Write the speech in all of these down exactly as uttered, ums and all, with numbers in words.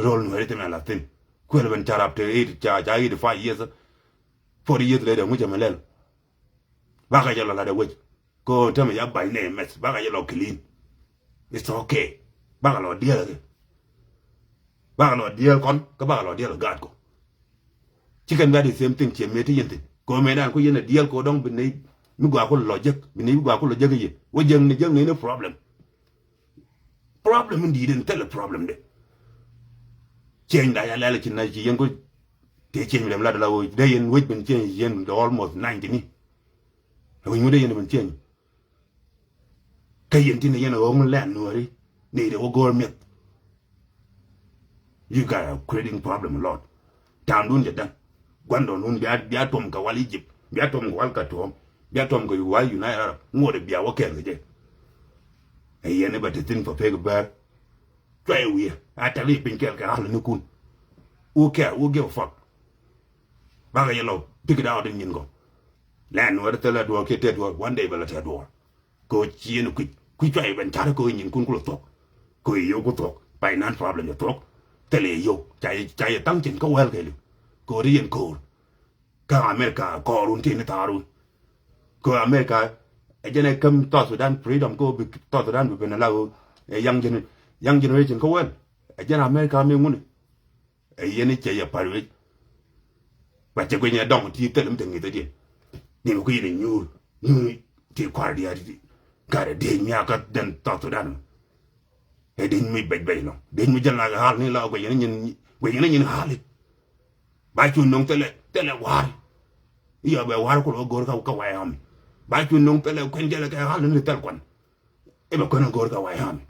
Rol Nuɛri thim ɛ la thin. Kuɛl ben carap te eight, ca, ca eighty five years. Forty years later, ŋu cɛ mɛ lɛl. Bakɛ jɛ lɔ lat ɛ wec. Ko tämɛ ya ba̱ny nɛ mɛth. Bakɛ jɛ lɔ clean. It's okay. Bakɛ lɔ diɛl kɛ. Bakɛ lɔ diɛl kɔn. Kä bakɛ lɔ diɛl gaat kɔ. Ci kɛn bia the same thing, ciɛ mëë ti yɛn thin. Ko mëë dan ko yɛn a diɛl ko dɔŋ bi ney mi gua ko lɔ jek, bi ney mi gua ko lɔ jek yɛ. Wä jek ni jek ni ni problem. Problem in di̱i̱t in thilɛ problem de. Change da ya lɛl ci na ci yɛn ko te change mi dem la de la wo de yɛn wec bin change yɛn de almost ninety ni. Wec mu de yɛn bin change. Kä yɛn tin yɛn a ɣɔ̱ŋ lɛn Nuɔri ni de wä go̱o̱r mi̱eth. You guys are creating problem a lot. Ta̱a̱ŋdun jɛ da̱ŋ. Gua̱ndɔɔŋdun bia, bia tuɔm kɛ wal Egypt. Bia tuɔm kɛ wal Khartoum. Bia tuɔm kɛ wal United Arab. Ŋot bia wä kɛɛl kɛ jɛ. Ɛ yɛn i̱ bɛ te thin for pek bɛr. Cuay wi̱i̱. A tɛk i̱ piny kɛɛl kɛ ɣa̱l ni kun. Who care? Who give a fuck? Bakɛ yɛ lɔ. Pick it out in nyin kɔ. Lɛn Nuɔri thilɛ duɔɔr kiɛ tɛt duɔɔr. One day bɛ lɛ tɛt duɔɔr. Kɛ ɣöö ci yɛn kui̱c, kui̱ cua yɛ ben ca̱r kɛ ɣöö nyinkun kulɛ thuɔ̱k. Kɛ ɣöö yɛ yio̱w ku thuɔ̱k, finance problem yɛ thuɔ̱k. Thilɛ yɛ yio̱w, ca yɛ, ca yɛ thaŋ cin kä wɛl kɛɛliw. Kɛ ɣöö ri yɛn ko̱o̱r. Kä America kɔɔrun tëë ni thaarun. Kɛ ɣöö America ɛ jɛn ɛ käm South Sudan freedom kɛ ɣöö bi South Sudan bi ben ala ɣöö ɛ young gen-, young generation kä wɛl. Ɛ jɛn America mi ŋuni. Ɛ yɛn i̱ cɛ yɛ pa̱r wec. Ba cɛ guic ni ɛ dɔŋ ti thilɛ mi te ŋi̱th ɛ diɛn. Ni mi kui̱ ni nyuur, nyuur ti kua̱r diaal ti. Gat ɛ dec mi a kä den South Sudan. Ɛ dec mi bec bec lɔ. Dec mi jɛn la ɣa̱l ni la guic ni nyin, guic ni nyin ɣa̱l i̱. Ba cu no̱ŋ thilɛ, thilɛ wa̱r. I̱ yɔ bɛ wa̱r kulɛ wä go̱r kä, kä White Army. Ba cu no̱ŋ thilɛ kuɛn jɛlɛ kɛ ɣa̱l ni thil kuan. I̱ bɛ kuɛn go̱r kä White Army.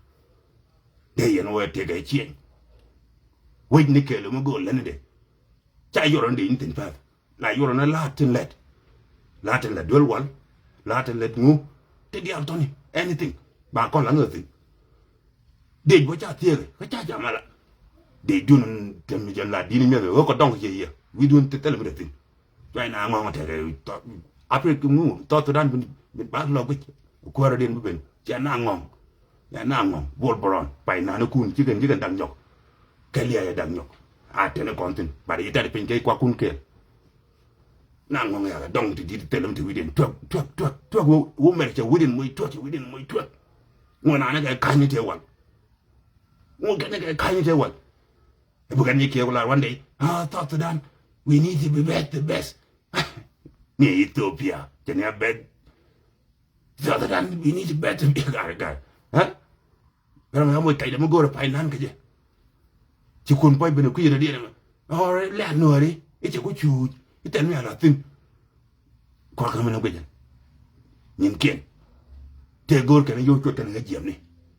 Dee yɛn wee tëkɛ cieny. Wec ni kɛɛl mi go̱o̱r lätni dee. Ca yɔrɔ ni dee in thi̱n pa̱th. La yɔrɔ ni la̱a̱t tin lɛt. La̱a̱t tin lɛt duel wal. La̱a̱t tin lɛt ŋu. Ti diaal tɔ̱ni. Anything. Ba kɔn la ŋäth thi̱n. Dee juɔ ca thiëëk. Kä ca jam ala. Dee dun tɛm mi jɛn la di̱n miɛth. Ɣöö kɔ dɔŋ ciɛ yɛ. Wi̱i̱dun ti thilɛ mi dee thi̱n. Cuay na ŋɔŋ tɛkɛ Africa ŋu South Sudan bin, bin bak lɔ guic. Kuäärä den bi ben. Cɛ na ŋɔŋ. Cɛ na ŋɔŋ. Bol Bron. Pay nani kun. Cikɛn, cikɛn da̱ŋ nyɔk. Kɛ lia̱a̱ yɛ da̱ŋ nyɔk. A tɛni kɔn thi̱n. Bari yi tɛni piny kɛ kuakun kɛɛl. Na ŋɔŋ yakɛ dɔŋ ti di̱t thilɛ mi ti wi̱diɛn. Tuäk, tuäk, tuäk, tuäk. Wä, wä mɛr cɛ wi̱diɛn moc tuäk, cɛ wi̱diɛn moc tuäk. Ŋuɔ nani kɛ ka̱ny ni tëë wal. Ŋuɔ kɛn ni kɛ ka̱ny ni tëë wal. I̱ bukɛn ni kiɛ ku lar one day. Ah, South Sudan, we need to be best, the best. Ni Ethiopia, cɛ ni a best. South Sudan, we need to be best, the best. Gar, gar. Huh? Bɛr mi a moc kɛc dɛ mi go̱o̱r a pay nan kɛ jɛ. Ci kun pɔc ben a kui̱ rɛ diɛn ɛmɛ. Ɔr lɛ a nuɔri. I̱ cɛ ku cuuc. I̱ thɛn mi a la thi̱n. Kuakä min a guicɛ. Nyinkiɛn. Tëë go̱o̱r kɛn a yio̱w cuɔt kɛn a ŋäc jiɛmni.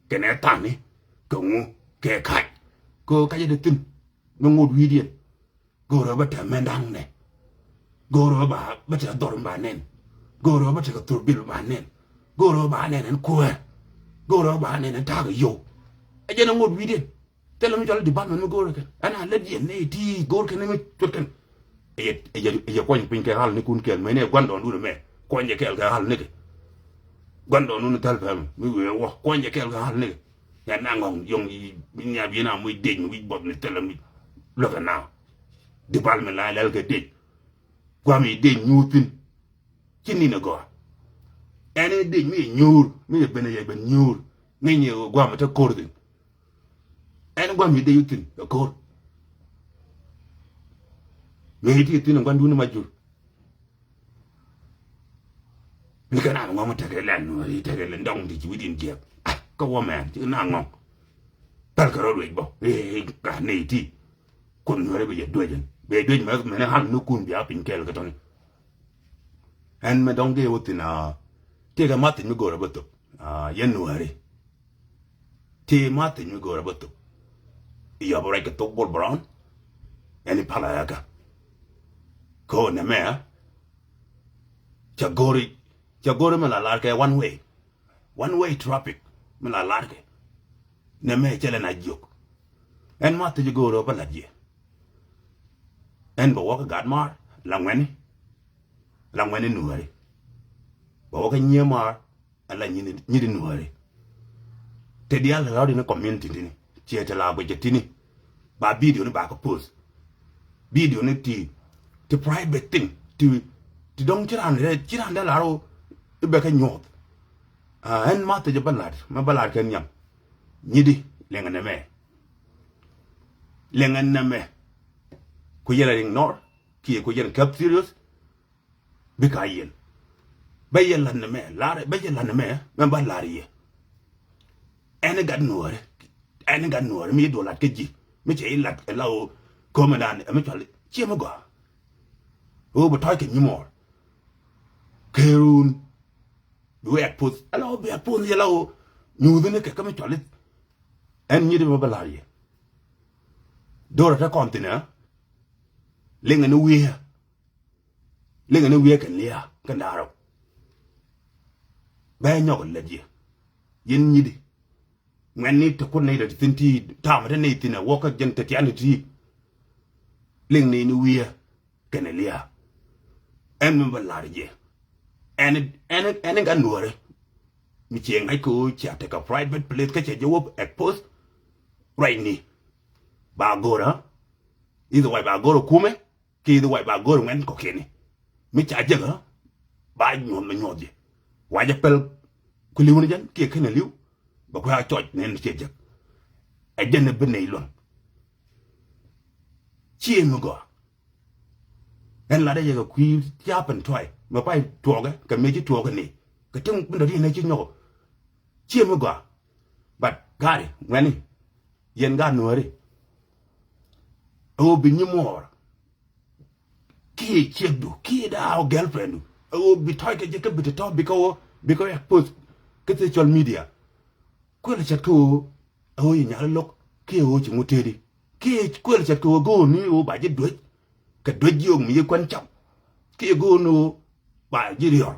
Kɛn a tha̱a̱ŋni. Kɛ ŋu. Kɛ kac. Kɛ ɣöö kac a dee thi̱n. Mi ŋot wi̱i̱diɛn. Go̱o̱rä bä tɛm mɛn da̱ŋ nɛ. Go̱o̱rä bä, bä tɛm dhɔr in ba nɛn. Go̱o̱rä bä tɛm thur bil ba nɛn. Go̱o̱rä ba nɛn ɛn kuäär. Go̱o̱rä ba nɛn ɛn ta̱a̱ kɛ yio̱w. Ɛ jɛn ɛ ŋot wi̱i̱diɛn. Thilɛ mi cɔl department mi go̱o̱rä kɛn. Ɛn a lät yɛn ni ti go̱o̱r kɛn ni mi cuɔt kɛn. Ɛ yɛ, ɛ yɛ, ɛ yɛ kuɔny piny kɛ ɣal ni kun kɛɛl mɛ ni ɛ gua̱ndɔɔŋdun ɛmɛ. Kuɔny jɛ kɛɛl kɛ ɣal nikɛ. Gua̱ndɔɔŋdun thäl pɛm. Mi wee wä. Kuɔny jɛ kɛɛl kɛ ɣal nikɛ. Yɛn na ŋɔŋ yɔŋ yi, mi nya bi na muc dec mi wi̱c buɔth ni thilɛ mi. Look at now. Department la lɛl kɛ dec. Guam yi dec nyuur thi̱n. Ci nin ɛ gɔaa. Ɛn ɛ dec mi yɛ nyuur, mi yɛ ben ɛ yɛ ben nyuur. Ŋäcni guam ɛ te ko̱r thi̱n. Ɛn guam yi dec wä thi̱n ɛ ko̱r. Mëë ti thi̱n ɛ guandun ma jur. Ni kɛ na ŋɔŋ tekɛ lɛn nuɔri tekɛ lɛn dɔŋ ti ci wi̱diɛn jiɛk. Ah, kä wä mɛn ci na ŋɔŋ. Päl kɛ rɔ ruec bä. Ee, ka nɛy ti. Kun nuɔri bɛ yɛ duecɛn. Bɛ duec mɛ mɛn hal ni kun bia piny kɛɛl kɛ tɔni. Ɛn mɛ dɔŋ dee wä thin a. Tëëkɛ ma thin mi go̱o̱rä bä thop. A, yɛn nuɔri. Ti ma thin mi go̱o̱rä bä thop. I̱ yɔp ruac kɛ thok Bol Brown. Ɛn i̱ pal a yaka. Ko nɛ mɛ a. Cɛ go̱o̱ri, cɛ go̱o̱ri mi la lar kɛ one way. One way traffic mi la lar kɛ. Nɛ mɛ cɛ lɛ na jiök. Ɛn ma thiec go̱o̱ri bä lat yɛ. Ɛn bɛ wä kä gat maar la ŋuɛni. La ŋuɛni nuääri. Bɛ wä kä nyiee maar. Ala nyini, nyini nuääri. Te diaal rɔɔd in community tini. Ciɛ te la guic tini. Ba video ni ba kɛ post. Video ni ti, ti private thing. Ti, ti dɔŋ ci ran rɛ, ci ran dee lar o, i̱ bɛ kɛ nyuɔth. Ɛn ma thecɛ bä lat, ma bä lat kɛ nhiam. Nyidi, liŋɛ nɛmɛ. Liŋɛ nɛmɛ. Ku yɛn a ignore, kiɛ ku yɛn kɛp serious. Bikɛ a yɛn. Bä yɛ lat nɛmɛ, lar, bä yɛ lat nɛmɛ, mɛ ba lar yɛ. Ɛn gat nuɔri, ɛn gat nuɔri, mi yɛ duɔ lat kä ji̱, mi cɛ ilat, ɛ la o, ko̱mɛ dan, ɛ mi cual, ciɛ mi gɔaa. O bi tɔc kɛ nyimɔɔr. Kɛɛrun, bi wɛ expose, ɛ la o bi expose, ɛ la o, nyuuthini kɛ kä mi cual, ɛn nyit mi ba lar yɛ. Do̱rɛ te kɔn thin ɛ, liŋɛ ni wi̱i̱. Liŋɛ ni wi̱i̱ kɛn lia̱a̱ kɛn da̱a̱r rɛw. Bɛ nyɔk lät yɛ. Yɛn nyidi. Ŋuɛ̈tni te kun nɛy te thi̱n ti ta̱a̱mɛ te nɛy thi̱n ɛ wä kä jɛn te tiani ti. Liŋ ni ni wi̱i̱ kɛn lia̱a̱. Ɛn mi bä la̱r jɛ. Ɛn, ɛn, ɛn gat nuɔ̱ɔ̱rɛ. Mi ciɛ ŋa̱c kɛ ɣöö cia tekɛ private place kä cɛ jɛ wä expose. Ruacni. Ba go̱rä. I̱ thɛ wac ba go̱rä kumɛ. Kiɛ i̱ thɛ wac ba go̱rä ŋuɛ̈tni kɔ̱kiɛni. Mi ca jek ɣä ba nyuɔ̱th mi nyuɔ̱th jɛ. Wa jɛ pɛl ku li̱w ni jɛn kiɛ kɛn a li̱w. Bɛ kuɛ a cɔc nɛn ciɛ jek. Ɛ jɛn ɛ bi nɛy luäŋ. Ciɛ mi gɔaa. Ɛn latdä yɛ kɛ kui̱ tiapɛn tuay mɛ pay tuɔɔkɛ kɛ mëë ci tuɔɔkɛ ni kɛ tiŋ bin dɔ̱diɛn ɛ ci nyɔk. Ciɛ mi gɔaa. But gari ŋuɛ̈tni yɛn gat nuääri. Ɛ ɣöö bi nyi muɔɔr. Kiɛ ciekdu kiɛ da̱a̱ ɣä girlfrienddu ɛ ɣöö bi tɔ̱ɔ̱c kɛ jɛ kä bi te tɔ̱ bikɛ ɣöö bikɛ ɣöö expose kä social media. Kuël cät kä ɣöö ɛ ɣöö yɛ nyal lo̱k kiɛ ɣöö ci ŋut tëëdi kiɛ kuël cät kä ɣöö go̱o̱r ni ɣöö ba ji̱ duec. Kɛ duec jiök mi yi kuän cam kiɛ go̱o̱r ni ɣöö ba ji̱ riɔr.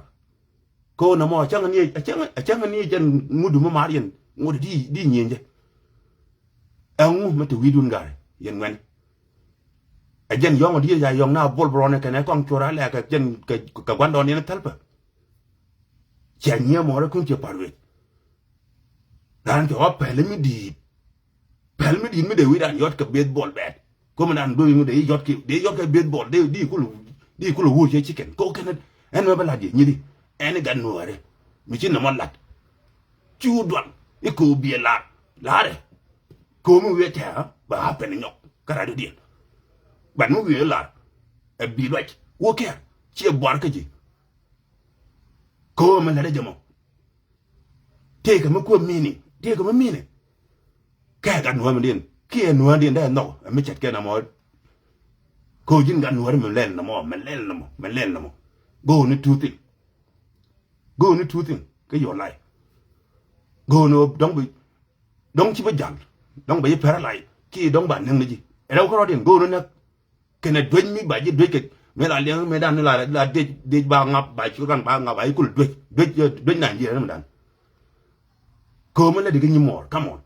Kä ɣöö nɔmɔ a cäŋ ni a cäŋ a cäŋ ni jɛn ŋutdu mi mar yɛn ŋut di di nyieny jɛ. Ɛŋu mi te wi̱i̱dun gari yɛn ŋuɛn. Ɛ jɛn yɔ̱ŋ di̱i̱t ca yɔ̱ŋ na bol bɛ rɔɔnɛ kɛnɛ kɔŋ cuɔr a lɛɛk kɛ jɛn kɛ gua̱ndɔɔŋ yɛn thäl pɛ. Cia nyiee mɔɔrɛ kun ciɛ pa̱r wec. Raan cɛ ɣɔ̱ pɛl mi di̱i̱t. Pɛl mi di̱i̱t mi dee wi̱i̱ raan yɔ̱t kɛ baseball bat. Komi raan do̱i mi dee yɔ̱t kɛ dee yɔ̱t kɛ baseball dee di kul di kul wuur cɛ chicken ko kɛn. Ɛn mɛ bä lat yɛ nyidi ɛn gat nuɔɔri mi ci nɔmɔ lat. Cu dual i̱ ko̱o̱p biɛ lar larɛ. Ko̱o̱p mi wiee tɛ̈ɛ̈ bɛ happen nyɔk kä rat dɔ̱diɛn. But mi wiee lar ɛ bi luac wä kɛ̈ɛ̈r ciɛ buar kä ji̱. Ko̱o̱p mi lat ɛ jɛ mɔ. Tëëkɛ mi kuäär meaning tëëkɛ mi meaning. Kɛ gat nuäämidiɛn kiɛ nuäädiɛn dee nhɔk ɛ mi cɛt kɛn amɔ. Ko̱o̱p ji̱n gat nuääri mi lɛl nɔmɔ mi lɛl nɔmɔ mi lɛl nɔmɔ. Go̱o̱ni two thing. Go̱o̱ni two thing kä your life. Go̱o̱ni dɔ̱ŋ bi dɔ̱ŋ ci bi ja̱l dɔ̱ŋ ba ji̱ paralyze kiɛ dɔ̱ŋ ba näk ni ji̱. Rɛw kärɔ̱diɛn go̱o̱ni näk. Kɛnɛ duec mi ba ji̱ duec kɛ mi la liɛŋ mi dan ni la la dec dec ba ŋap ba ci ran ba ŋap ba ji̱ kul duec duec duec Nigeria ni mi dan. Ko̱o̱m mi lɛ di kä nyi mɔɔr, come on.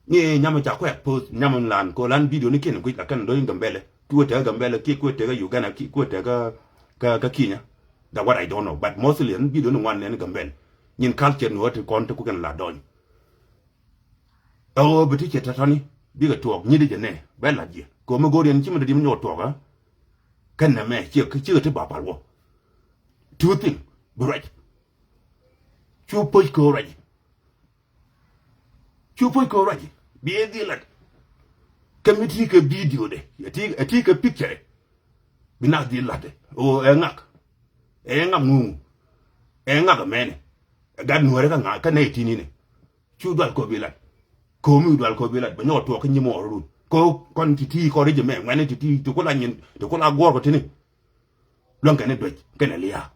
Ni nyam ca kuɛ post nyam lan ko lan video ni kiɛn kui̱ la kɛn do̱ny Gambɛlɛ. Kuɛ tekɛ Gambɛlɛ kiɛ kuɛ tekɛ Uganda kiɛ kuɛ tekɛ kä kä Kenya. That what I don't know but mostly ɛn video ni ŋuan nɛn Gambɛlɛ. Nyin culture ni wä ti kɔn ti kukɛn la dɔny. Ɛ ɣöö bi ti cɛ tɔ̱tɔ̱ni bikɛ tuɔɔk nyit jɛ nɛ bɛ lat jiɛ kɛ ɣöö mi go̱o̱r yɛn ci mi dɔ̱diɛn mi nyɔk tuɔɔk ɛ. Kɛn nɛmɛ ciɛ ciɛ ti ba pal wä. Two thing bi ruac. Cu puc kɛ ɣöö ruac. Cu puc kɛ ɣöö ruac bi ɛ dhil lat. Kɛ mi ti kɛ video de ɛ ti kɛ picture. Bi nak dhil lat ɛ ɣöö ɛ ŋak. Ɛ ŋak ŋuŋ. Ɛ ŋak ɛ mɛnɛ. Ɛ gat nuɔ̱ɔ̱rɛ kä ŋak kä nɛy ti̱ni̱nɛ. Cu dual kɔ bi lat. Ko̱mi dual kɔ bi lat bɛ nyɔk tuɔɔk kä nyi mɔɔr run kɔ kɔn ti ti kɔ ri jɛ mɛ ŋuɛni ti ti ti kula nyin ti kula guɔr kɔ tini. Luäŋ kɛn ni duec kɛn ni liaak.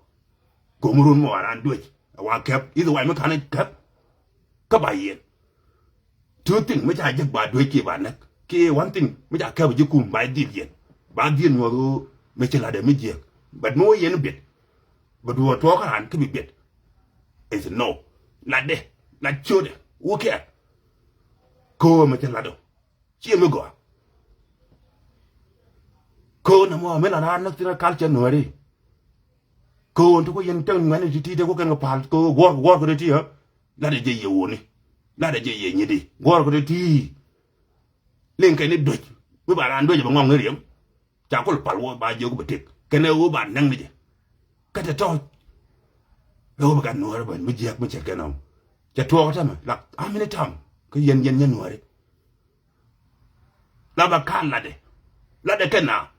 Ko̱mi run mɔ aran duec a wa kɛp ithi wai mi kan kɛp. Kä ba yiɛn. Two thing mi ca jek ba duec ki ba näk ki one thing mi ca kɛp ji̱ kum ba dhil yiɛn. Ba dhil nyuɔth ɣöö mi ci lat ɛ mi jiɛk. But mi wä yiɛn biet. Bɛ duɔɔr tuɔɔk kä raan kä bi biɛt. Is no. Latdɛ lat ciötdɛ wä kɛɛr. Köö mɛ cɛ latdɔ ciɛ mi gɔaa. Köö nɛ mɔ mi la raan näk thin a culture nuääri. Köö ti ku yɛn tɛŋ ŋuɛ̈ni ti ti te ku kɛn kɛ pal köö guɔ̱ɔ̱r guɔ̱ɔ̱r kɛ ti ti ɛ. Latdɛ jɛ yɛ wuni. Latdɛ jɛ yɛ nyiti guɔ̱ɔ̱r kɛ ti ti. Liŋ kɛn i̱ duec mi ba raan duec bɛ ŋɔŋ ni riɛm. Ca kul pal wä ba jiök bɛ tëk kɛn ɛ wä ba nɛŋ ni jɛ. Kä tɛ tɔ̱ɔ̱c ɛ wä bɛ gat nuɔ̱ɔ̱r bɛ mi jiäk mi cɛt kɛn ɔm. Cɛ tuɔɔk tämɛ la amini tam kä yɛn yɛn nyɛ nuɔ̱ɔ̱ri. La ba ka̱a̱n latdɛ latdɛ kɛn na.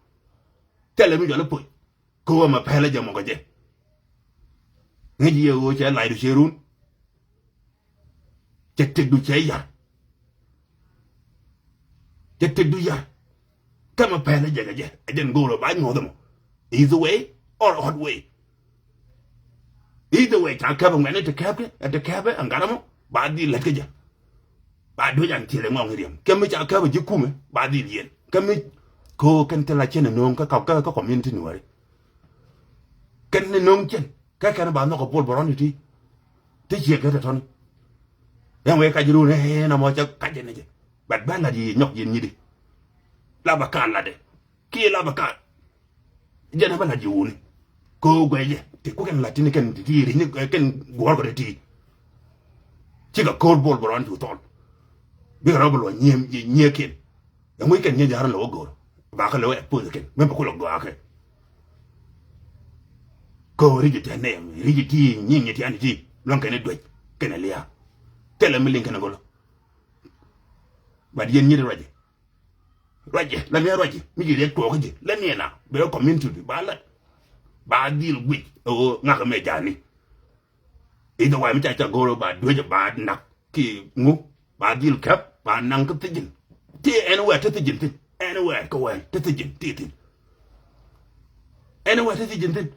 Thilɛ mi jɔl i̱ poc kä wä mɛ pɛlɛ jɛ mɔkɛ jɛ. Ŋäc yɛ ɣöö cɛ lacdu cɛ run. Cɛ tëkdu cɛ yar. Cɛ tëkdu yar. Kä mɛ pɛlɛ jɛ kɛ jɛ ɛ jɛn go̱o̱r ɛ ba nyuɔ̱th ɛmɔ. Either way or hot way. Either way ca kɛp ɛ ŋuɛ̈tni ti kɛpkɛ ɛ ti kɛpɛ ɛ ŋa̱t ɛmɔ ba dhil lät kä jɛ. Ba duec an thiel ɛ ŋɔŋ riɛm kɛ mi ca kɛp ɛ ji̱ kumɛ ba dhil yiɛn kɛ mi. Kɛ ɣöö kɛn thil a cɛn ɛ no̱o̱ŋ kä kap kä kä community nuɔ̱ɔ̱ri. Kɛn ni no̱o̱ŋ cɛn kä kɛn ba nhɔk ɛ Bol Bɛrɔn ti ti. Ti ciɛ kɛ tɛ tɔ̱ni. Ɛn wee kac run ɛ ɛn amɔ cɛ kac ɛn ɛ jɛ. But bä lat yi nyɔk yɛn nyit di. La ba ka̱a̱n latdɛ kiɛ la ba ka̱a̱n. Jɛn ɛ bä la̱t ji̱ wuni. Kɛ ɣöö guɛcɛ ti ku kɛn la̱t ti̱ni kɛn ti ti ri̱cni kɛn guɔ̱ɔ̱r kɔ ti ti. Cikɛ ko̱r Bol Bɛrɔn cu thɔl. Bikɛ rɔ bi luɔ̱c nyiee nyiee kiɛn. Ɛŋu kɛn nyiee ja̱a̱r in lɛ wä go̱o̱r ba kɛ lɛ wä ɛ poth kɛn mi bɛ ku lɛ gɔaa kɛ. Kɛ ɣöö ri̱c ti nɛɛm ri̱c ti nyiee nyiee ti an ti luɔ̱ŋ kɛn i̱ duec kɛn ɛ lia̱a̱. Thilɛ mi liŋ kɛn ɛ gɔlä. But yɛn nyiet ruacɛ. Ruacɛ la miɛ ruacɛ mi ji̱ riɛk tuɔɔk ji̱ la miɛ na bɛ community ba lat. Ba dhil guic ɛ ɣöö ŋa̱kä mɛ ja̱a̱ni. Either way mi ca ca go̱o̱r ba duec ba nak ki ŋu ba dhil kɛp ba naŋ kä thijin. Ti anywhere ti thijin thin anywhere kä wɛn ti thijin ti thin. Anywhere ti thijin thin.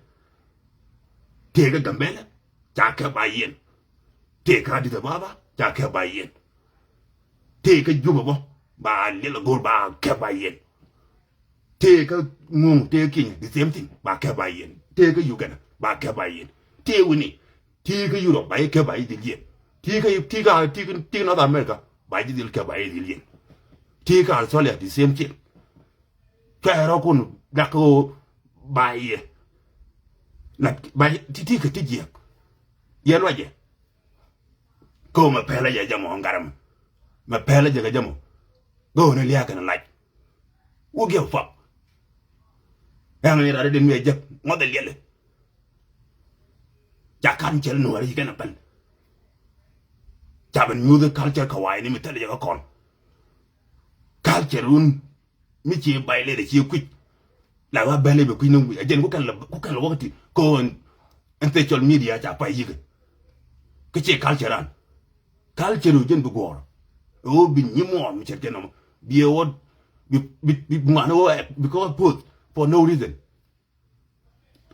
Tëëkä Gambɛlɛ ca kɛp ba yiɛn. Tëëkä Addis Ababa ca kɛp ba yiɛn. Tëëkä Juba bä ba liɛl a go̱o̱r ba kɛp ba yiɛn. Tëëkä ŋuŋ tëëkä Kenya the same thing ba kɛp ba yiɛn. Tëëkä Uganda ba kɛp ba yiɛn. Tëë wini tëëkä Europe ba yi kɛp ba yi dhil yiɛn. Tëëkä tëëkä tëëkä tëëkä North America ba yi dhil kɛp ba yi dhil yiɛn. Tëëkä Australia the same thing. Cuɛ rɔ kun dak ɣöö ba yɛ. Lat ba ti ti kɛ ti jiɛk. Yɛ luacɛ. Kä mɛ pɛlɛ jɛ jɛ mɔ ŋa̱t ɛmɔ. Mɛ pɛlɛ jɛ kɛ jɛ mɔ. Go̱o̱n lia̱a̱ kɛn lac. Wä giɛ fuck. Ɛŋ ni rat ri den wiɛ jek ŋuɔth ɛ liɛlɛ. Ca culture nuɔɔri ci kɛn a pɛl. Ca ben nyuuth culture kɛ wa̱i̱ni mi thilɛ jɛ kä kɔn. Culture wun mi ci violate ci kui̱c. La wa bɛl i̱ bɛ kui̱c ni wi̱c a jɛn ku kɛn la ku kɛn la wäk ti ko̱o̱n. Ɛn social media ca pay yikɛ. Kä ci culture an. Culture wu jɛn bi guɔ̱ɔ̱r. Ɛ ɣöö bi nyi muɔɔr mi cɛt jɛn nɔmɔ bi ɛ ɣöö bi bi bi ŋuan ɛ ɣöö ɛ bi kɔk ɛ poth for no reason.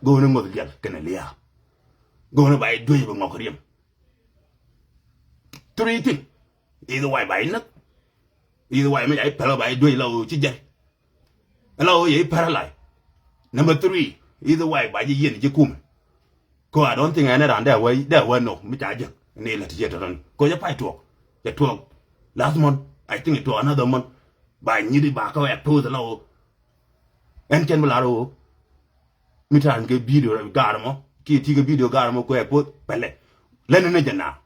Go̱o̱n ɛ ŋuɔth lial kɛnɛ lia̱a̱. Go̱o̱n ɛ ba i̱ duec bi ŋɔk riɛm. Three thing. Either way ba i̱ näk. Either way mi ca i̱ päl ba i̱ duec la ɣöö ci jɛl. La ɣöö yɛ i̱ paralyze. Number three. Either way ba ji̱ yiɛn ji̱ kumɛ. Ko I don't think ɛn ɛ raan dee wä dee wä nɔ mi ca jek ni la ti ciɛ tɔtɔn ko jɛ pay tuɔk. Jɛ tuɔk last month. I think it was another month. Ba nyit ba kä wɛ post la ɣöö ɛn cɛn bi lar ɣöö mi ta̱a̱n kɛ video gaar mɔ kiɛ ti kɛ video gaar mɔ kuɛ poth pɛlɛ. Lɛn ni jɛ na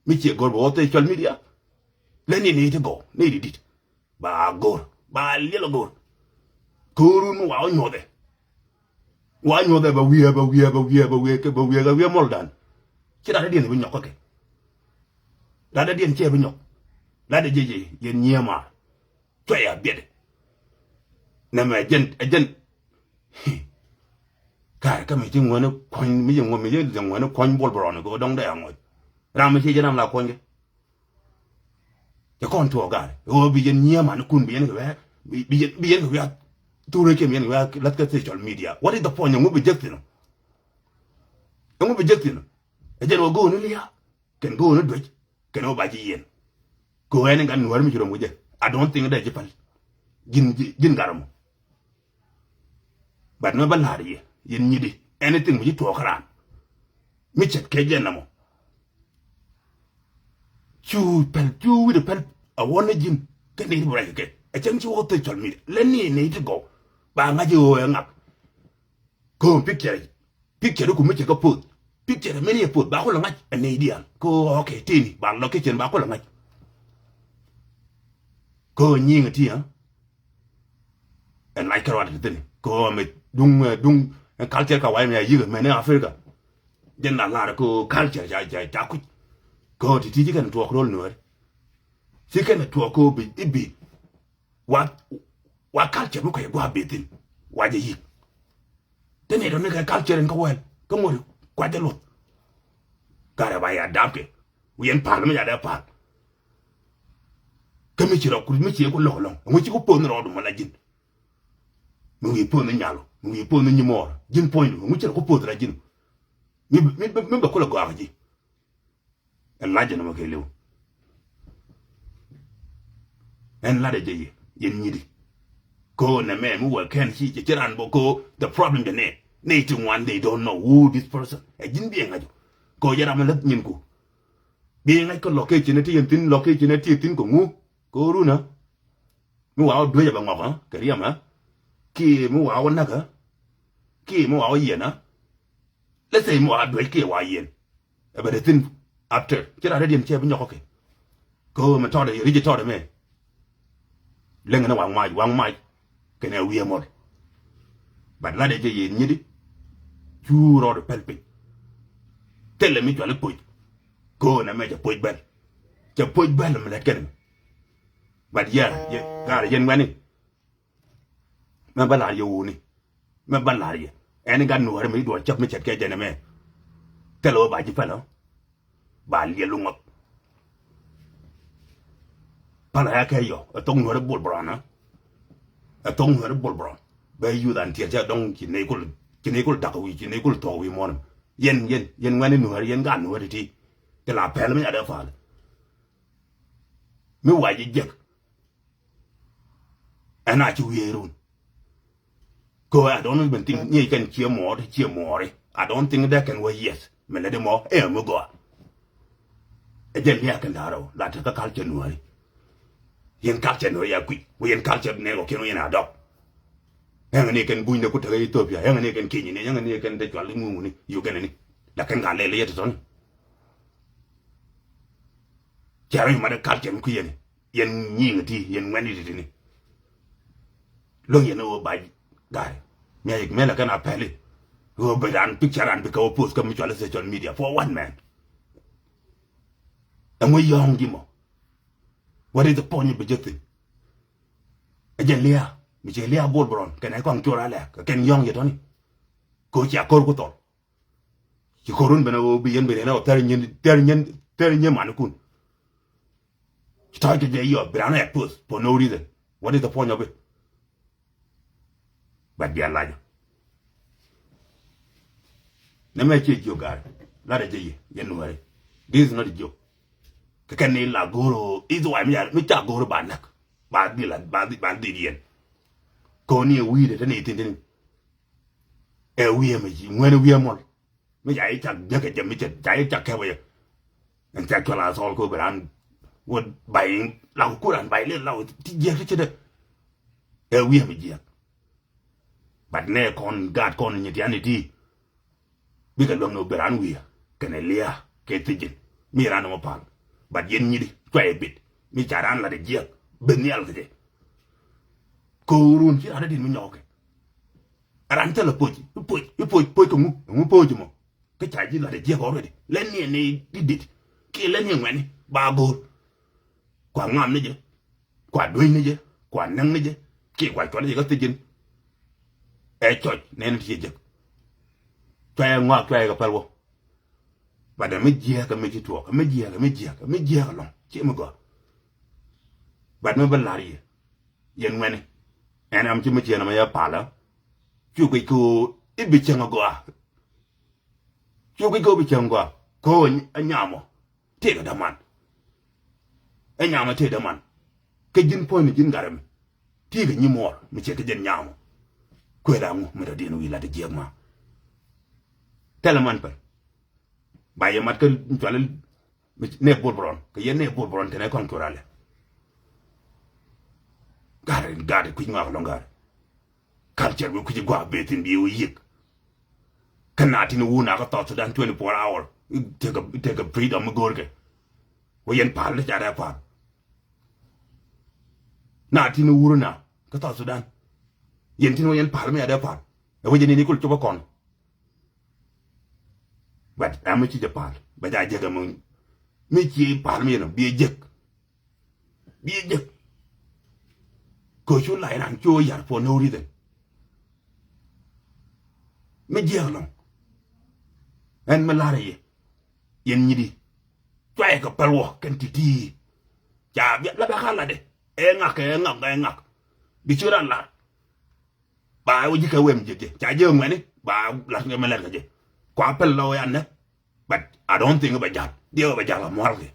mi ciɛ go̱r bɛ wä social media. Lɛn ni ni ti gɔw ni di dit ba go̱r ba liɛl go̱r. Ko̱run mi wa wä nyuɔthɛ wa nyuɔthɛ bɛ wiee bɛ wiee bɛ wiee bɛ wiee kɛ bɛ wiee kɛ wiee mɔl dan. Ci rat diɛn bi nyɔk kä kɛ rat diɛn ciɛ bi nyɔk. Lat jɛ jɛ yɛn nyiee maar. Cuɛ ya biɛt. Nɛ mɛ jɛn ɛ jɛn. Ka̱r kä mi ci ŋuäni kuɔ̱ny mi ci ŋuäni mi ci ŋuäni kuɔ̱ny bol bɛ rɔni kɛ ɣöö dɔ̱ŋ dee aŋɔc. Ram mi ci jɛ ram la kuɔ̱ny kɛ. Cɛ kɔn tuɔɔk ga̱r ɣöö bi yɛn nyiee mani kun bi yɛn kɛ wɛɛ bi yɛn bi yɛn kɛ wɛɛ. Thurɛ kiɛ bi yɛn kɛ wɛɛ lath kä social media. What is the point? Ɛŋu bi jek thin ɔ? Ɛŋu bi jek thin ɔ? Ɛ jɛn ɣöö go̱o̱ni lia̱a̱. Kɛn go̱o̱n ni duec kɛn ɣöö ba ji̱ yiɛn. Kɛ ɣöö ɛn in gat nuäär mi ci röm kɛ jɛ. I don't think dee ji̱ päl. Ji̱n ji̱n gat röm. But mɛ bä la̱r yɛ yɛn nyit di anything mi ci tuɔɔk kä raan. Mi ce̱tkɛ jɛ nɔmɔ. Cu päl cu wi̱cdɛ päl a wä ni ji̱n. Kɛ ni ti bi ruac kɛ kɛ ɛ cäŋ ci wä kä social media lɛ ni ni ti gɔw. Ba ŋa̱c i̱ ɣöö ɛ ŋak. Ko̱o̱m picture picture ku mi cɛ kä poth. Picture mi ni ɛ poth ba kulɛ ŋa̱c ɛ nɛy diaal ko. Okay tini ba lɔ kitchen ba kulɛ ŋa̱c. Kä nyiŋ ti ɛ. Ɛ lac kärɔa ti thin kä mɛ duŋ, duŋ, ɛ culture ka wa̱i̱ mɛ a yi̱k mɛ ni Africa. Jɛn la lar kä culture ca, ca, ca kuc. Kä ti ti ci kɛn tuɔɔk ro̱l nuɛɛr. Ci kɛn tuɔɔk kä bi i̱ bi. Wa, wa culture mi kɔc gua̱a̱ bi thin wa jɛ yi̱k. Te ni dɔ̱ni kɛ culture in kä wɛl kä ŋuɔ̱t kuac jɛ luɔth. Garɛ ba ya dap kɛ wi̱i̱ ɛn pal mi ya dee pal. Kä mi ci rɔ ku mi ci ku lɔk lɔŋ ŋu ci ku poth ni rɔɔdu mɔ la ji̱n. Mi wi̱i̱ poth ni nyal mi wi̱i̱ poth ni nyimɔɔr ji̱n puɔ̱nydu ŋu ci rɔ ku poth la ji̱n. Mi, mi, mi bɛ kulɛ gɔaa kɛ ji̱. Ɛn la̱t jɛ nɔmɔ kɛ li̱w. Ɛn la̱t ɛ jɛ yɛ yɛn nyiti. Ko nɛ mɛ mi wä kɛn ci cɛ ci ran bɔ ko the problem jɛ nɛ. Nɛ ti ŋuan they don't know who this person. Ɛ ji̱n bi ɛ ŋa̱c. Ko jɛ ram ɛ lät nyin ku. Bi ɛ ŋa̱c kɛ location ɛ ti yɛn thin location ɛ ti thin kɛ ŋu. Ko run ɛ. Mi wa wä duec ɛ bɛ ŋɔk ɛ kɛ riɛm ɛ. Kiɛ mi wa wä näk ɛ. Kiɛ mi wa wä yiɛn ɛ. Let's say mi wa duec kiɛ wa yiɛn. Ɛ bɛ te thin after ci ran rɛdiɛn cɛ bi nyɔk kɛ. Kä mɛ tɔɔdɛ rici tɔɔdɛ mɛ. Leŋ ni waŋ mac waŋ mac kɛnɛ wi̱i̱ mɔl. But lat ɛ jɛ yɛ nyit di. Cu rɔɔd pɛl piny. Thilɛ mi cuali poc. Kä nɛ mɛ cɛ poc bɛl. Cɛ poc bɛl mi lɛt kɛn mi. But yɛ, yɛ, gaar yɛn wɛni. Mɛ bä la̱r yɛ wuni. Mɛ bä la̱r yɛ. Ɛn i̱ gat nuɔ̱ɔ̱ri mi i̱ duɔl cäp mi ce̱tkɛ jɛn ɛmɛ. Thilɛ wä ba ji̱ pälä. Ba liɛl wä ŋɔth. Pälä ya kɛ yɔ ɛ thok nuɔ̱ɔ̱ri bol brɔn ɛ. Ɛ thok nuɔ̱ɔ̱ri bol brɔn. Bɛ yuth an tiɛt cɛ dɔ̱ŋ ci nɛy kul ci nɛy kul da̱k wi̱i̱ ci nɛy kul thuɔ̱k wi̱i̱ muɔ̱ɔ̱n. Yɛn yɛn yɛn ŋuɛ̈ni nuɔ̱ɔ̱ri yɛn gat nuɔ̱ɔ̱ri ti. Ti la pɛl mi yat ɛ pal. Mi wac ji̱ jiäk. Ɛn a ci wiee run. Kö I don't even think ni kɛn cie mɔɔr cie mɔɔri. I don't think that can wä yes. Mi lɛ di mɔ ɛ mi gɔa. Ɛ jɛ liak kɛn da̱rɛ wä la te kä culture nuɔri. Yɛn culture nuɔri ya kui̱ wä yɛn culture nɛ kɔ kiɛn wä yɛn a dɔk. Ɛŋ ni kɛn buny de ku tekɛ Ethiopia ɛŋ ni kɛn Kenya ni ɛŋ ni kɛn de cual ŋuŋuni Uganda ni. La kɛn ka lɛl yɛ tɔtɔni. Cɛ rɔ yuma de culture mi kui̱ yɛn. Yɛn nyiŋ ti yɛn ŋuɛ̈ni ti tini. Lo̱ŋ yɛn ɣöö bac gari. Miac mɛlɛ kɛn a pɛli. Ɣöö bɛ ran picture ran bikɛ wä post kä mi cuali social media for one man. Ɛŋu yɔ̱ɔ̱ŋ ji̱ mɔ. What is the point bi jek thin. Ɛ jɛ lia̱a̱ mi cɛ lia̱a̱ bol bɛ rɔn kɛn ɛ kɔŋ cuɔr alɛ kɛ kɛn yɔ̱ɔ̱ŋ yɛ tɔ̱ni. Kɛ ɣöö cia ko̱r ku thɔl. Ci ko̱r wun ben a ɣöö bi yɛn bi rɛn a ɣöö thɛr nyien thɛr nyien thɛr nyien manikun. Ci tɔ̱ jɛ jɛ yɔ bi ran a expose for no reason. What is the point of it? But bia lajɔ. Nɛ mɛ cie jiök ga̱a̱r lat a jɛ yɛ yɛn nuɔ̱ɔ̱ri. This is not a joke. Kɛ kɛn ni la go̱o̱r ɣöö is why mi ca go̱o̱r ba näk ba dhil ba dhil ba dhil yɛn. Ko̱ni ɛ wi̱i̱dɛ te ni thin thin. Ɛ wi̱i̱ ɛmɛ ji̱ ŋuɛn wi̱i̱ ɛmɔl. Mi ca i̱ cak jäk ɛ jɛ mi cɛ ca i̱ cak kɛp ɛ jɛ. Ɛn cak cual a thɔɔl ko̱ bi raan wä bay la ku kuran bay lil la wä ti jiɛk ti cɛ dɛ. Ɛ wi̱i̱ ɛmɛ jiɛk. But nɛ kɔn gaat kɔn nyi tiani ti. Bikɛ luäŋ ni wä bi raan wi̱i̱ kɛnɛ lia̱a̱ kɛ thi̱ji̱n mi raan ɛmɔ pal. But yɛn nyidi cua yɛ bit mi ca raan lat ɛ jiɛk ben nhial kɛ jɛ. Ko̱o̱run ci raan ɛ dit mi nyɔkɛ. Ran thilɛ poc i̱ poc i̱ poc poc kɛ ŋu ɛŋu poc mɔ. Kä ca ji̱ lat ɛ jiɛk already lɛn ni ɛn ni dit dit kiɛ lɛn ni ɛŋuɛni ba go̱o̱r. Kua ŋam ni jɛ kua dueny ni jɛ kua näŋ ni jɛ kiɛ kua cuɔt ni jɛ kä thi̱ji̱n. Ɛ cɔc nɛn ti cɛ jek. Cua yɛ ŋɔak cua yɛ kɛ päl wä. Bat ɛmɛ jiɛk ɛmɛ ci tuɔɔk ɛmɛ jiɛk ɛmɛ jiɛk ɛmɛ jiɛk ɛlɔ̱ŋ ci ɛmɛ gɔaa. Bat mɛ bä la̱r yɛ yɛn ŋuɛni. Ɛn ɛm ci mɛ ciɛn ɛmɛ yɛ palä. Cu guic kɛ ɣöö i̱ bi cäŋ agɔaa. Cu guic kɛ ɣöö bi cäŋ agɔaa kɛ ɣöö ɛ nyamɔ. Tëëkɛ däman. Ɛ nyamɔ tëëkɛ däman. Kä ji̱n puɔ̱nyni ji̱n gat ɛmɛ. Tëëkɛ nyimuɔɔr mi ce̱tkɛ jɛn nyamɔ. Kuël aŋu mi tɔ̱diɛn wi̱i̱ lat jiɛk ma. Thilɛ man pɛn. Ba yɛ mat kä cuali nɛ bol bɛ rɔn kɛ yɛn nɛ bol bɛ rɔn kɛnɛ kɔn cuɔr alɛ. Gat gat kui̱c ŋɔak lɔŋ gat. Culture bi kui̱c gua̱a̱ beth in bi wä yiëk. Kä na tin wun a kä South Sudan twenty four hour. Tekɛ tekɛ freedom mi go̱o̱rkɛ. Wä yɛn pa̱a̱l ni ca dee pa̱a̱l. Na tin wur na kä South Sudan. Yɛn tin wä yɛn pal mi adɛ pal. Ɛ wä jɛ ni ni kul copä kɔn. But ɛ mi ci jɛ pal bɛ ja jek ɛ mi, mi ci pal mi yɛn bi jek. Bi jek. Kɛ cu la iran cu yar for no reason. Mi jiɛk lɔŋ. Ɛn mi lar yɛ yɛn nyidi. Cuayɛ kɛ pɛl wä kɛn ti̱ti̱. Ca bia la bia ka latdɛ. Ɛ ŋak ɛ ŋak ɛ ŋak. Bi cu ran lar. Ba wä ji̱ kɛ wem ji̱ ji̱ ca ji̱ ŋuɛni ba lat kɛ mɛ lɛt kɛ ji̱. Kua pɛl lɔ ya nɛ. But I don't think bɛ jal diɛ bɛ jal kɛ mual kɛ.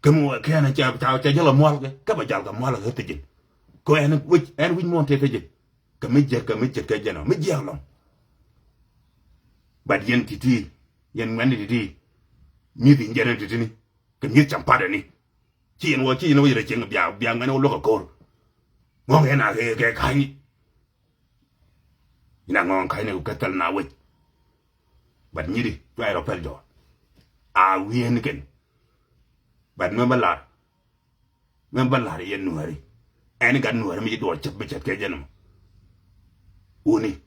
Kɛ mi wä kɛ ɛn ca ca jal kɛ mual kɛ kɛ bɛ jal kɛ mual kɛ thi̱ji̱n. Kɛ ɛn wi̱c ɛn wi̱c muɔn tëë thi̱ji̱n. Kɛ mi jiɛt kɛ mi jiɛt kɛ jɛn ɔ mi jiɛk lɔŋ. But yɛn ti̱ti̱ yɛn ŋuɛni ti̱ti̱. Mi̱th in jɛn ti̱ti̱ni kɛ mi̱th cam patdɛ ni. Ci yɛn wä ci yɛn wä yɛn rɛ cieŋ bia bia ŋuɛn wä luäk a ko̱r. Ŋɔŋ yɛn a kɛ kɛ ka̱ny. Yɛn a ŋɔŋ ka̱ny ni kɛ thɛl na wec. But nyiri cuay rɔ pɛl jɔɔr. A wi̱i̱n kɛn. But mɛ bä lar mɛ bä lar yɛn nuääri. Ɛn gat nuääri mi ci duɔl cɛp mi cɛt kɛ jɛn mɔ. Wuni.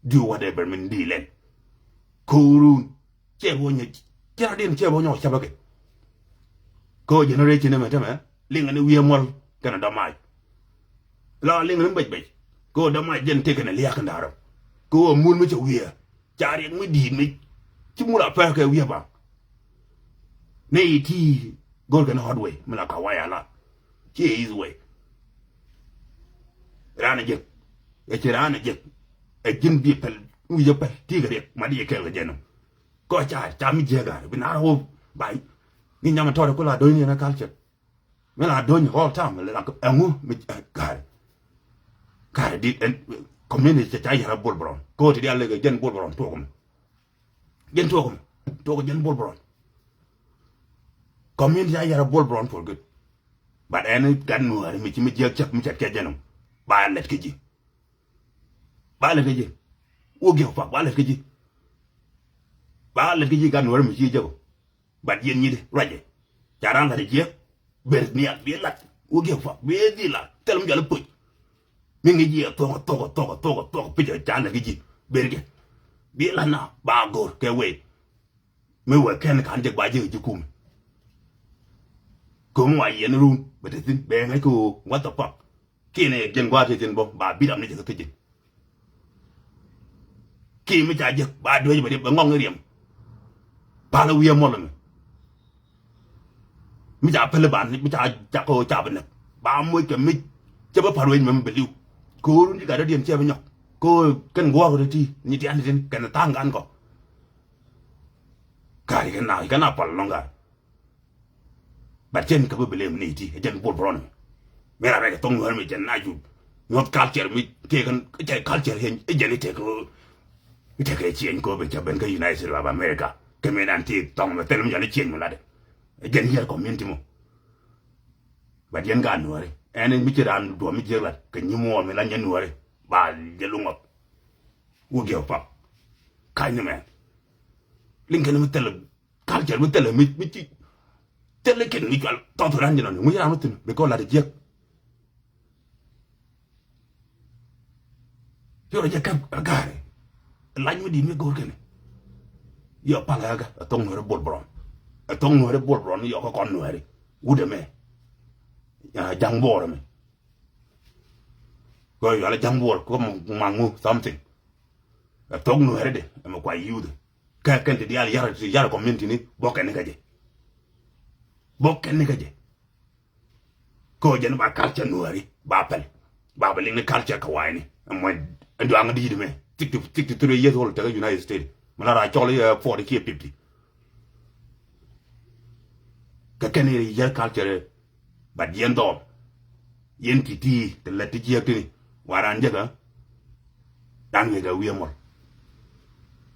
Do whatever min di lɛn. Ko̱run. Cɛ bä nyɛ cɛ rɔ din cɛ bä nyɔ cɛ bä kɛ. Ko generation mɛ tämɛ liŋ ni wiɛ muɔl kɛn dɔmac. La liŋ ni bɛc bɛc ko dɔmac jɛn tekɛ ni liak kɛn darɔ. Ko mun mi cɛ wiɛ ca riɛk mi diit mi ci mul a pɛr kɛ wiɛ ba. Ni iti gor kɛn hot way mi la ka waya la. Ci is way. Ran a jek. Ɛ ci ran a jek. Ɛ jin bi pɛl wi̱i̱ jɛ pɛl ti kɛ riɛk ma di jɛ kɛl kɛ jɛn. Kɔ ca ca mi jiɛ gar bi nar wop bai. Ni nyam tɔrɛ kula do̱ny ni na culture. Mi la do̱ny all time la ɛŋu mi gar. Gar di ɛn community ca ca yɛrɛ bol bron ko ti di alɛ jɛn bol bron tuɔk mi. Jɛn tuɔk mi tuɔk jɛn bol bron. Community ca yɛrɛ bol bron for good. But ɛn gat nuɔri mi ci mi jiɛ cɛp mi cɛt kɛ jɛn ba lɛt kɛ ji. Ba lɛt kä ji̱. Wä gi̱ew pak ba lɛt kä ji̱. Ba lɛt kä ji̱ gat nuɔ̱ɔ̱r mi ci jek ɔ. Bat yɛn nyit ruacɛ. Ca ran lat jiɛk. Ber nial bi lat wä gi̱ew pak bi dhil lat thil mi jɔl ipuc. Mi ŋi̱c jiɛ thok thok thok thok thok pic ca lɛt kä ji̱. Ber kɛ bi lat na ba go̱r kɛ wee. Mi wee kɛn ka̱n jek ba jek ji̱ kum. Kum wa yɛn run bɛ te thin bɛ ŋäc kɛ ɣöö what the fuck. Kiɛ ni jɛn gua̱a̱th ti thi̱n bä ba bi̱t ram ni jɛ kä thi̱ji̱n. Kiɛ mi ca jek ba duec bɛ riɛm bɛ ŋɔk ni riɛm. Pal wi̱i̱ muɔl mi. Mi ca päl ban mi ca ca kɛ ɣöö ca bi näk ba moc kɛ mi. Cɛ bä pal wec mɛ mi bɛ li̱w. Kɛ ɣöö run ci gat dɔ̱diɛn cɛ bi nyɔk kɛ ɣöö kɛn guɔ̱ɔ̱r kɛ ti ti ni tian ti tin kɛn tha̱a̱ŋ gan kɔ. Ka̱a̱c kɛ na kɛ na pal lɔ̱ŋ ka̱a̱c. But cɛn kä bi blame ni ti ɛ jɛn bol brɔn mi. Mi ra rɛk thɔŋ nuɛr mi jɛn na ju nyuɔth culture mi tëë kɛn cɛ culture yɛn ɛ jɛn itek itek ɛ ciɛny ko bi cɛ ben kä United States of America. Kɛ mi nan ti thɔŋ mi thil mi jɔl i̱ ciɛny mi latdɛ ɛ jɛn yɛr community mɔ. But yɛn ka nuɛri ɛn mi ci ran duɔm mi jiɛk lat kɛ nyi muɔɔr mi la nyɛ nuɛri ba jɛ luŋɔth. Wä giɛw pap ka̱ny ni mɛn liŋ kɛn mi thil. Culture mi thilɛ mi mi ci thilɛ kɛn mi cual thɔth ran jɛ nɔni ŋuc ran mi thin bi kɔ lat jiɛk. Piɔr jɛ kɛp agari lac mi dit mi go̱o̱r kɛnɛ. Yɔ pal aga ɛ thɔŋ nuɛri bol brɔn ɛ thɔŋ nuɛri bol brɔn yɔ kä kɔn nuɛri wut ɛmɛ. Jaŋ buɔr ɛmɛ. Kɔ yual jaŋ buɔr kɔ maŋu something. Ɛ thɔŋ nuɛri de ɛmɛ kua youth. Kɛ kɛn ti diaal yar ti yar community ni bɔkɛ ni kä jɛ. Bɔkɛ ni kä jɛ. Kɛ ɔ jɛn ba culture nuääri ba pɛl ba bɛ liŋ ni culture kɛ wa̱i̱ni. Ɛmɔ ɛn duaŋ di̱i̱t mɛ sixty sixty three years old tekɛ United States mi la ra cɔl iɛ forty kiɛ fifty. Kɛ kɛn iɛ yar culture. But yɛn dhɔɔl yɛn ti̱ti̱ ti lät ti jiääk tini waran jäkä. Dan wi̱i̱ kɛ wi̱i̱ mɔl.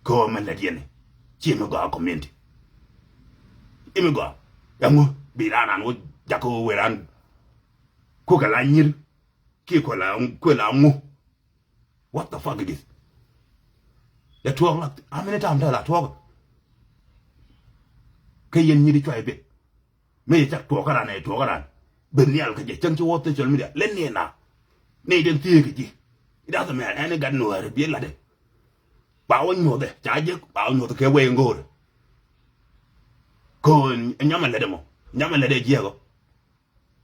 Kɛ ɣöö mɛ lät yɛn ci mi gɔaa community. Ci mi gɔaa ɛŋu bi ran an wä jakä wä wee ran. Kukɛ la nyir kiɛ kuɛ la kuɛ la ŋu. What the fuck is this? Yɛ tuɔɔk la how many times la tuɔɔk. Kä yɛn nyiri cuay bit. Mi yɛ cak tuɔɔk kä ran ɛ tuɔɔk kä ran. Bi nhial kä jɛ cäŋ ci wä social media lɛ ni na. Ni den thiee kɛ ji̱. It doesn't matter, ɛn i̱ gat nuääri bi latdɛ. Ba wä nyuɔthɛ ca jek, ba wä nyuɔthɛ kɛ wee ŋo̱o̱rɛ. Kɛ ɣöö nyamɛ lätdɛ mɔ, nyamɛ lätdɛ jiɛk ɔ.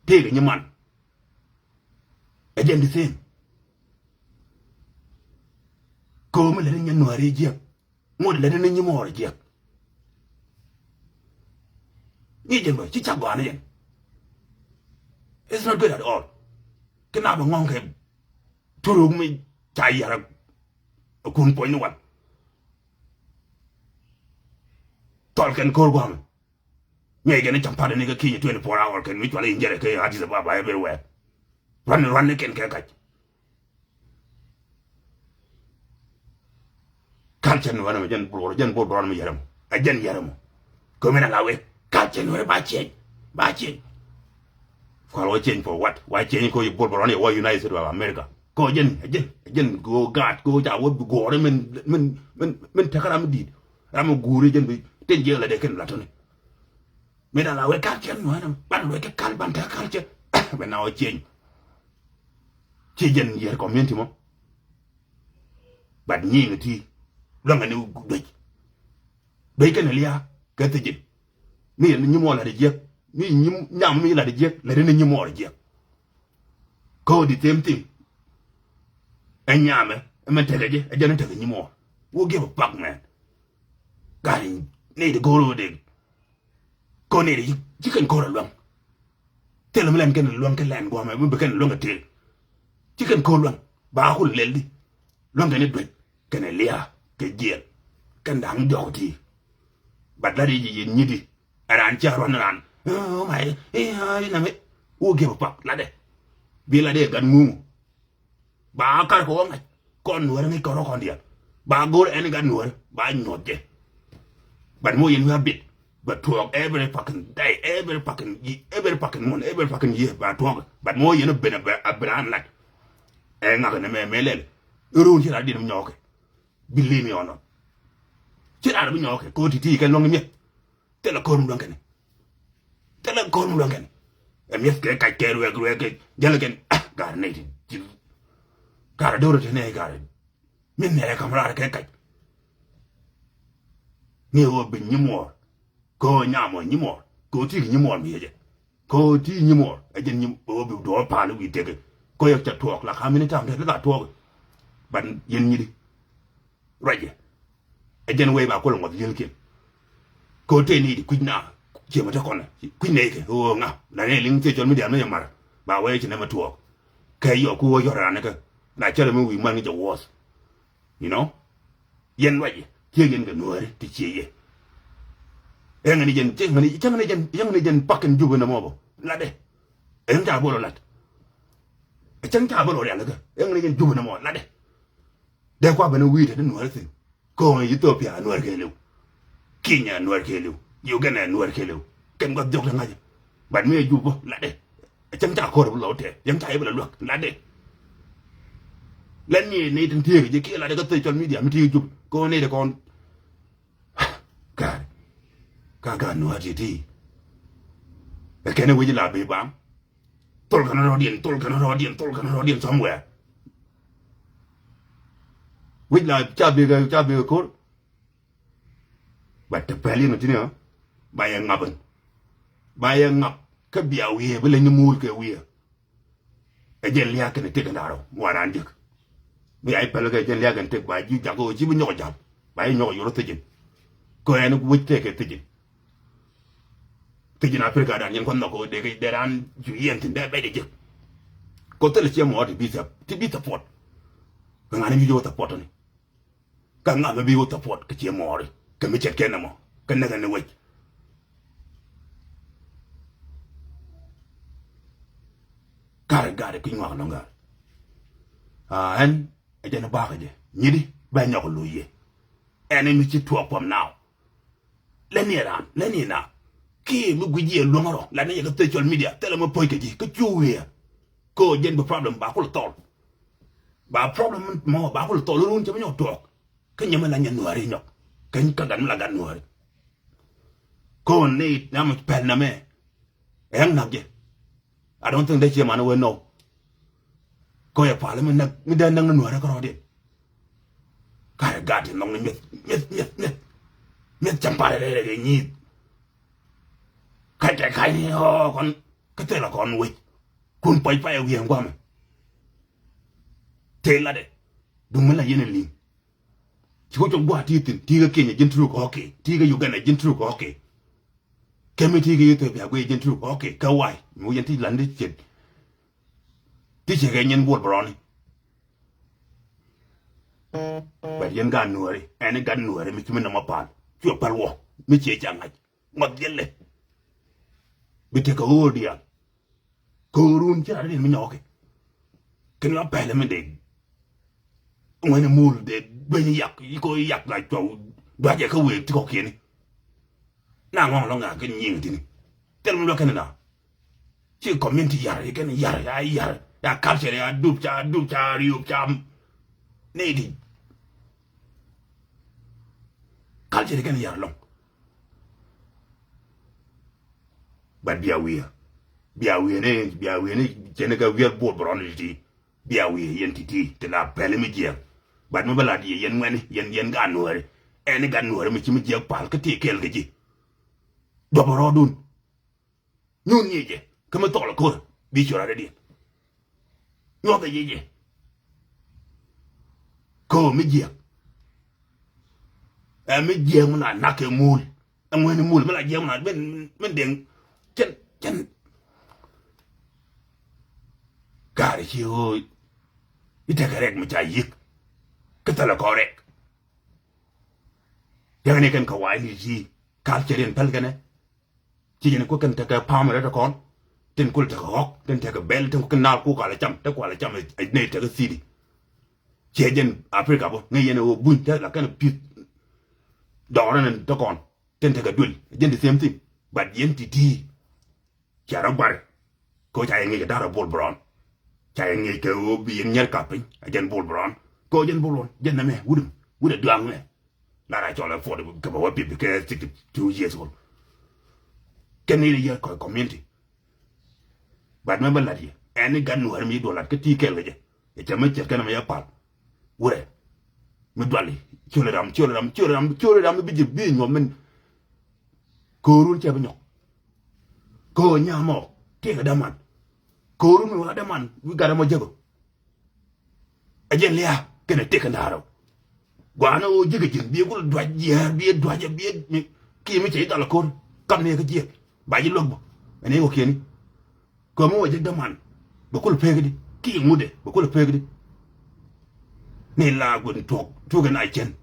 Tëëkɛ nyiman. Ɛ jɛn the same. Kɛ ɣöö mi lätdɛ nyɛ nuääri jiɛk. Ŋot lätdɛ ni nyimuɔɔr jiɛk. Ŋi̱i̱c jɛn bä ci cak gɔaa ni jɛn. It's not good at all. Kɛ na bɛ ŋɔ̱ŋ kɛ turuk mi ca yɛr a kun puɔ̱ny ni wal. Thɔl kɛn ko̱r gua̱a̱mɛ. Ŋi̱i̱c kɛn ni cam pa̱t ni kɛ ki̱ny twenty four hour kɛn mi cual in jɛrɛ kɛ Addis Ababa everywhere. Ruan ruan ni kɛn kɛ kac. Culture ni wani mi jɛn bol, jɛn bol bol mi yɛrɛ mɔ. A jɛn yɛrɛ mɔ. Kɛ mi na la wek. Culture ni wani ba change. Ba change. Kɔal wä change for what? Why change kɛ bol bol ni wä United States of America. Kɛ jɛn, a jɛn, a jɛn go gat, go ja wä bi gɔɔri min, min, min, min tekɛ ram dit. Ram guuri jɛn bi, tin jɛ la de kɛn la tɔni. Mi na la wek culture ni wani, ban wek kɛ kal, ban tekɛ culture. Bɛ na wä change. Ci jɛn yɛr community mɔ. But nyiŋ ti luäŋɛ ni duec. Duec kɛn lia̱a̱ kɛ thi̱ji̱n. Mi yɛn nyimuɔɔr la̱t jiäk. Mi nyim nyam mi la̱t jiäk, la̱t ni nyimuɔɔr jiäk. Kɛ ɣöö the same thing. Ɛ nyamɛ, ɛ mɛn tekɛ jɛ, ɛ jɛn tekɛ nyimuɔɔr. Who give a fuck, man? Gari ni di go̱o̱r ɣöö dee. Kɔn nɛy ti ci kɛn ko̱r a luäŋ. Thilɛ mi lɛn kɛn luäŋ kɛ lɛn guɔmɛ mi bi kɛn luäŋ kɛ tëël. Ci kɛn ko̱r luäŋ ba kul lɛl di. Luäŋ kɛn i̱ duec kɛn i̱ lia̱a̱ kɛ jiɛl. Kɛn da̱ŋ jɔk ti. Bat lat i̱ ji̱ yɛn nyit di. Ɛ raan cia ruan raan. Ɛ, ɛ, ɛ, ɛ, namɛ. Who give a fuck? Latdɛ. Bi latdɛ gat ŋuŋ. Ba kar kɛ wä ŋa̱c kɔn nuäärä ŋäc kɔn rɔ kɔn diaal. Ba go̱r ɛn i̱ gat nuäärä ba nyuɔth jɛ. But mo yɛn wi̱i̱ a bit bɛ tuɔɔk every fucking day, every fucking ye-, every fucking month, every fucking year ba tuɔɔk. But mo yɛn a ben a ben a lat. Ɛ ŋak nɛ mɛ mɛ lɛl. Iruun ci rat diɛn bi nyɔɔkɛ. Believe me or not. Ci rat bi nyɔɔkɛ kɛ ɣöö ti̱ti̱ kɛ luäŋ mi̱eth. Thilɛ ko̱r mi luäŋ kɛn. Thilɛ ko̱r mi luäŋ kɛn. Ɛ mi̱eth kɛ kac kɛ ruɛk ruɛk kɛ jäl kɛn. Ah, ga̱r nɛy ti ji̱. Ga̱r do̱r te nɛy ga̱r. Mi nɛy kam raar kɛ kac. Ni ɣöö bi nyimuɔɔr. Kɛ ɣöö nyam ɔ nyimuɔɔr. Kɛ ɣöö ti̱i̱k nyimuɔɔr mi yecɛ. Kɛ ɣöö ti̱i̱k nyimuɔɔr. Ɛ jɛn nyim ɣöö bi duɔɔr pa̱a̱l wi̱i̱ tëkɛ. Kɛ ɣöö yɛ cɛ tuɔɔk la ka̱m in i̱ tam te la thuɔɔk. Ban yɛn nyit i̱. Ruacɛ. Ɛ jɛn wee ba kol ŋuɔth li̱elkiɛn. Kɛ ɣöö tëë ni di kui̱c na ciëmä te kɔnɛ kui̱c nɛy kɛ ɣöö ŋa la nɛy liŋ thiec cɔl mi diaal mi yɛ mar ba wee ci nɛmɛ tuɔɔk. Kɛ yɔk ku ɣöö yɔr raan ɛ kɛ na cärɛ mi wi̱i̱ mua̱n ŋi̱c ɛ wuɔth. You know. Yɛn ruacɛ ciek yɛn kɛ nuääri ti cie yɛ. Ɛŋɛ ni jɛn cäŋ ni jɛn cäŋ ni jɛn cäŋ ni jɛn pakin jupä nɛ mɔ bä latdɛ. Ɛŋ ca bol ɔ lat. Cäŋ ca bol ɔ rial ɛ kɛ ɛŋɛ ni jɛn jupä nɛ mɔ latdɛ. Dee kua ben wi̱i̱ te ti nuäär thi̱n. Ko̱o̱ŋ Ethiopia nuäär kɛɛliw. Kenya nuäär kɛɛliw. Uganda nuäär kɛɛliw. Kɛn gua̱th jɔk te ŋa̱cä. But mi ɛ jup bä latdɛ. Cäŋ ca ko̱r bi lɔ tɛɛ yäŋ ca yɛ bi lɔ luäk latdɛ. Lɛn ni ni tin tiek ji̱ kiɛ latdɛ kä social media mi tiek jup ko̱o̱ŋ ni de kɔn. Ga̱r ka ga̱r nuäär ti ti. Ɛ kɛn ɛ wec la bi bam. Thol kɛn rɔɔdiɛn, thol kɛn rɔɔdiɛn, thol kɛn rɔɔdiɛn somewhere. Wi̱c la ca bikɛ ca bikɛ ko̱r. But te pɛl yɛn ɔ tini ɔ ba yɛ ŋap ɛn. Ba yɛ ŋap kä bia wiee bi leny ni muul kɛ wiee. Ɛ jɛn lia̱a̱ kɛn tek kɛn da̱rä ŋuan raan jek. Mi a i̱ pɛl kɛ jɛn lia̱a̱ kɛn tek ba ji̱ jakä ɣöö ci bi nyɔk jam ba i̱ nyɔk yor thiecin. Kɛ ɛn wec tekɛ thiecin. Thiecin Africa dan yɛn kuan nhɔk ɣöö dee kɛ dee raan cu yɛn thi̱n dee bɛc ɛ jek. Kɛ thilɛ ciɛ mɔɔ ti bi thɛp ti bi thɛp puɔt. Kɛ ŋa̱n mi jɔk thɛp puɔt tɔni. Kä ŋa̱th mi bi wä thɔpuɔt kɛ ciɛ mɔɔri kɛ mi ce̱tkɛ nɛmɔ kɛ näk ɛn ni wec. Karɛ gat ɛ kui̱ ŋuak lɔ̱ŋ gat. A ɛn ɛ jɛn ɛ bakä jɛ nyiti bɛ nyɔk lo̱c yɛ. Ɛn ɛn mi ci tuɔɔk puɔm naaw. Lɛ ni ɛ raan lɛ ni ɛ na kiɛ mi guic yɛ luäŋ rɔ la ni yɛ kɛ social media thilɛ mi poc kɛ ji̱ kä cu wiɛ. Kɛ ɣöö jɛn bi problem ba kul thɔl. Ba problem mɔ ba kul thɔl run cɛ mi nyɔk tuɔɔk. Kä nyɛ mi la nyɛ nuääri nyɔk kä gat mi la gat nuääri. Kɛ ɣöö ni nam pɛl namɛ. Ɛn nak jɛ. I don't think dee ciɛ man wee nɔw. Kɔ yɛ pal mi näk mi dee näk ni nuäärä kärɔɔdiɛn. Karɛ gat in nhɔkni mi̱eth mi̱eth mi̱eth mi̱eth. Mi̱eth cam parɛ rɛy rɛy kɛ nyi̱i̱th. Kac kɛ ka̱ny ni ɣɔɔ kɔn kä thilɛ kɔn wec. Kun puɔc payɛ wi̱i̱ ɛn gua̱mɛ. Tëë latdɛ duŋ mi la yɛn ɛ li̱ŋ. Ci wä cop gua̱a̱ ti thi̱n ti kä Kenya ji̱n truk, okay. Ti kä Uganda ji̱n truk, okay. Kɛ mi ti kä Ethiopia guiy ji̱n truk, okay. Kä why mi wä yɛn ti la̱t ni ciet. Ti ciɛ kɛ nyin buɔl bɛ rɔni. But yɛn gaat nuääri ɛn i̱ gat nuääri mi ci mi nɔmɔ pal cuɛ päl wä mi ciɛ ca ŋa̱c. Ŋuɔth yɛlɛ bi tekɛ ɣöö diaal. Ko̱o̱run ci rat in mi nyɔkɛ kɛn la pɛlɛ mi dee ŋuɛni mul dee dueny yak yi ko yak la cuɔw duacɛ kä wëë ti kɔkiɛni. Na ŋɔŋ lɔ ŋa̱a̱k kɛ nyiŋ tini thil mi luäk kɛn na. Ci community yar yi kɛn yar ya yar ya culture ya dup ca dup ca riop ca nɛy ti. Culture yi kɛn yar lɔŋ. But bia wiɛ bia wiɛ ni bia wiɛ ni cɛn kɛ wiɛr buɔt bɛ rɔn ti ti. Bia wiɛ yɛn ti ti ti la pɛli mi jiɛk. But mi bä lat yɛ yɛn ŋuɛni yɛn yɛn gan nuɛri. Ɛn ni gan nuɛri mi ci mi jiɛk pal kä ti kɛl kɛ ji̱. Duɔp rɔɔdun. Nyun nyiecɛ kä mi thɔl ko̱r bi cuɔr adɛdiɛn. Nyuɔth ɛ yecɛ. Ko̱r mi jiɛk. Ɛ mi jiɛk mi la nak kɛ muul. Ɛ ŋuɛni muul mi la jiɛk mi la min min deŋ. Cɛn cɛn. Gaari ci ɣöö i̱ tekɛ rɛk mi ca yi̱k. Kä thilɛ kɔn rɛk. Tekɛ ni kɛn kɛ wa̱i̱ ni ci kal cɛ riɛn päl kɛnɛ. Ci jɛn kuäk kɛn tekɛ pam rɛt kɔn. Tin kul tekɛ ɣɔk tin tekɛ bɛl tin kuäk kɛn naal kuk kal cam te kual cam. Nɛ tekɛ thili. Ciɛ jɛn Africa bä ŋäc yɛn ɛ wä buny te la kɛn pi̱th. Dɔɔrɛ ni te kɔn tin tekɛ duel jɛn the same thing. But yɛn ti ti. Ca rɔ guar. Ko ca yɛ ŋic kɛ da̱r ɛ bol bɛ rɔn. Ca yɛ ŋic kɛ ɣöö bi yɛn nyɛr kap piny ɛ jɛn bol bɛ rɔn. Ko jɛn bol bɛ rɔn jɛn nɛmɛ wut wut ɛ duaŋ mɛ. La ra cɔl ɛ forty kɛ bɛ wä pipi kɛ sixty two years old. Kɛn ni yɛ kɔ community. But mɛ bä lat yɛ ɛn ni gat nuɔ̱ɔ̱r mi duɔl lat kä ti kɛl kɛ jɛ. Ɛ cɛ mɛ cɛ kɛn mɛ yɛ pal. Wurɛ mi duali ciöl ram ciöl ram ciöl ram ciöl ram mi bi jɛ bi nyuɔm min. Ko̱o̱run cɛ bi nyɔk. Ko̱o̱r nyamɔ tiɛkɛ däman. Ko̱o̱run mi wä däman wi gat ɛmɔ jek ɔ. Ɛ jɛn lia̱a̱ kɛnɛ tëk kɛ na̱a̱r ɔ. Gua̱a̱n ɛ ɣöö ji̱ kɛ ji̱n biɛ kul duac jiɛɛr biɛ duac ɛ biɛ mi kiɛ mi cɛ ji̱ dhal ɛ ko̱r. Kam ni ɛ kä jiɛɛr ba ji̱ luäk bä ɛn ɛ ɣöö kiɛni. Kɛ mi wä ji̱ däman bɛ kul pek di kiɛ ŋut ɛ bɛ kul pek di. Ni la guin tuɔk tuɔk kɛ na cɛn.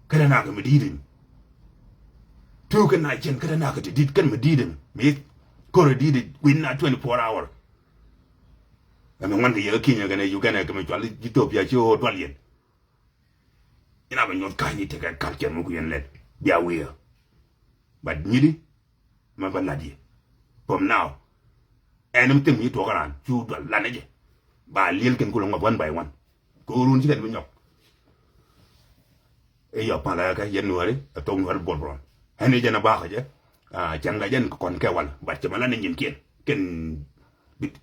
Kɛnɛ na kɛ mi di̱i̱t ɛn tuɔk kɛ na cɛn kɛnɛ na kɛ ti di̱i̱t kɛn mi di̱i̱t ɛn mi ko̱r ɛ di̱i̱t ɛ guin na twenty four hour. Ɛmɛ ŋuan kɛ yɛ kä Kenya kɛnɛ Uganda kɛ mi cual Ethiopia ci ɣöö dual yɛn. Ina bɛ nyuɔth ka̱ny ni tekɛ culture mi ku yɛn lɛl bia wiɛ. But nyidi mɛ bä lat yɛ. From now ɛn mi thim mi tuɔk ran cu dual lan ni jɛ. Ba liel kɛn kulɛ ŋɔp one by one. Ko̱o̱run ci kɛn bi nyɔk. Ɛ yɔ palä kɛ yɛn nuɔri ɛ thok nuɔri bol bron. Ɛn ni jɛn a bakɔ jɛ. Cɛn la jɛn kɔn kɛ wal but cɛ mɛ lan ni nyin kiɛn kɛn.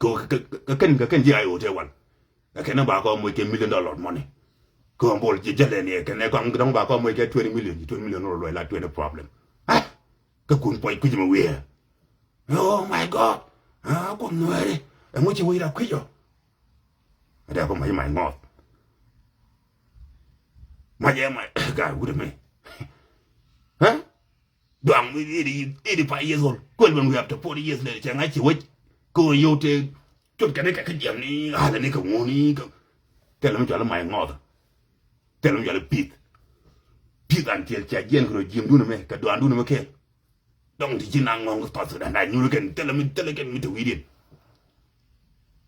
Kɛ kɛn kɛ kɛn ji̱ a yo̱o̱t ɛ wal. Ɛ kɛn ba kɔ moc kɛ million dollar money. Kɛ ɣän bol ji̱ jälɛ ni ɛ kɛn ɛ kɔn dɔ̱ŋ ba kɔ moc kɛ twenty million ji̱ twenty million dollar luɔc la twenty problem. Ah. Kä kun puɔc kui̱c mɛ wiee. Oh my God. Ah, kuɔth nuɛɛri ɛŋu ci wec ra kui̱c ɔ. Ɛ dee kɔ mac mac ŋɔth. Mac ɛ mac gaar wut ɛmɛ. Huh? Duaŋ mi eighty, eighty five years old. Kuel ben wiap te forty years later cɛ ŋa̱c ci wec. Kɛ ɣöö yio̱w te cut kɛn kɛ kä jiɛm ni ɣa̱lɛ ni kɛ ŋuɔ̱n ni kɛ. Thilɛ mi cual i̱ mac ŋɔth. Thilɛ mi cual i̱ pith. Pith an tiɛl cia jiɛn kɛ rɔ jiɛmdun ɛmɛ kɛ duaandun ɛmɛ kɛɛl. Dɔŋ ti ci na ŋɔ̱ŋ kɛ South Sudan na nyuur kɛn thilɛ mi thilɛ kɛn mi te wi̱i̱diɛn.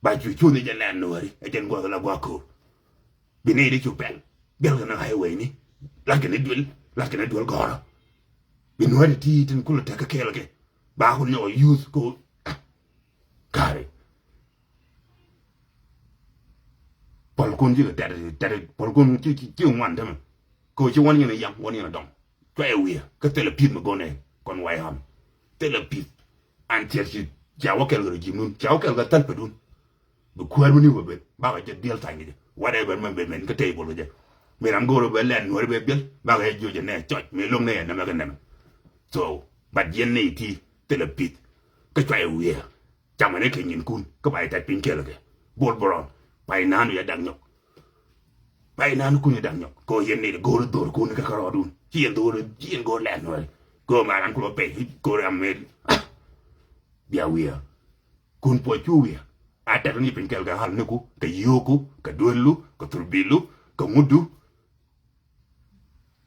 Ba cu cuuth ni jɛ lɛn nuɔ̱ɔ̱ri ɛ jɛn gua̱th la gua̱a̱k ko̱o̱r. Bi ni di cu pɛl biɛl kɛ ni highway ni. Lat kɛ ni duel lat kɛ ni duel gɔ̱rä. Bi nuɔ̱ɔ̱ri ti tin kulɛ tek kɛ kɛɛl kɛ ba kun nyɔk youth ko. Kari. Puɔl kun ci kɛ tɛt tɛt puɔl kun ci ci ŋuan tämɛ. Ko ci wän yɛn a yaŋ wän yɛn a dɔŋ. Cua yɛ wiɛ kä thilɛ pith mi go̱n ɛ kɔn way ham. Thilɛ pith. An tiɛt ci Cia wä kɛl kɛ regime dun, cia wä kɛl kɛ thäl pɛ dun. Bi kuäär mi ni wä ben bakɛ jɛ diɛl thany kɛ jɛ. Whatever mɛ ben ben kä table kɛ jɛ. Mi ram go̱o̱r bɛ lɛn nuɔri bɛ biɛl bakɛ jɛ jiö jɛ nɛ cɔc mi loŋ nɛ yɛ nɛmɛ kɛ nɛmɛ. So but yɛn ni ti thilɛ pith. Kä cua yɛ wiee. Camɛ ni kɛ nyinkun kä ba yɛ tɛt piny kɛl kɛ. Bol bɔrɔn ba yɛ naan wiɛ dak nyɔk. Ba yɛ naan kun yɛ dak nyɔk kɛ yɛn ni go̱o̱r dhor kun kɛ kɛ rɔɔdun ci yɛn dhor ci yɛn go̱o̱r lɛn nuɔri. Go̱o̱r ma ran kulɔ pɛy go̱o̱r am meri. Bia wiɛ. Kun puɔc cu wiɛ. A tɛt ni piny kɛl kɛ hal niku kɛ yioku kɛ duelu kɛ thurbilu kɛ ŋudu.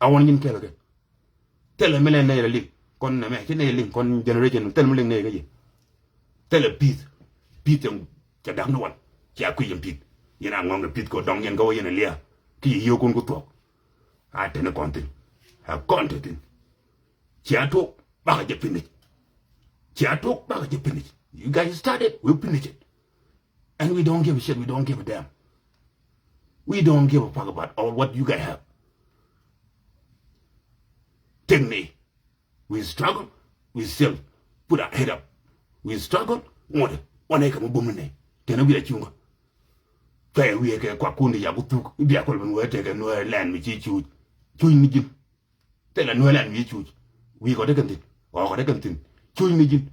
A wän nyin kɛl kɛ. Thilɛ mi lɛ nɛy rɛ liŋ kɔn nɛmɛ ci nɛy liŋ kɔn generation thilɛ mi liŋ nɛy kä yɛ. Thilɛ pith. Pith cɛ dak ni wal. Cia kui̱c ɛn pith. Yɛn a ŋɔŋ kɛ pith kɛ dɔŋ yɛn kä wä yɛn a lia̱a̱. Ki yɛ yiökun ku thuɔk. A tɛn kɔn thin. A kɔn te thin. Cia tuɔk bakɛ jɛ finish. Cia tuɔk bakɛ jɛ finish. You guys started, we finish it. And we don't give a shit, we don't give a damn. We don't give a fuck about all what you guys have. Take me. We struggle, we still put our head up. We struggle, ŋuɔ̱t wanɛ kɛ mi bum ni nɛ. Tɛn wi̱i̱ a cuŋä. Fɛ wi̱i̱ kɛ kuak kun di yaku thuk bia kɔl ben wee tekɛ nuɛ lɛn mi ci cuuc. Cuuc ni ji̱n. Thilɛ nuɛ lɛn mi cuuc. Wi̱i̱ kɔ tekɛ thi̱n ɣɔɔ kɔ tekɛ thi̱n. Cuuc ni ji̱n.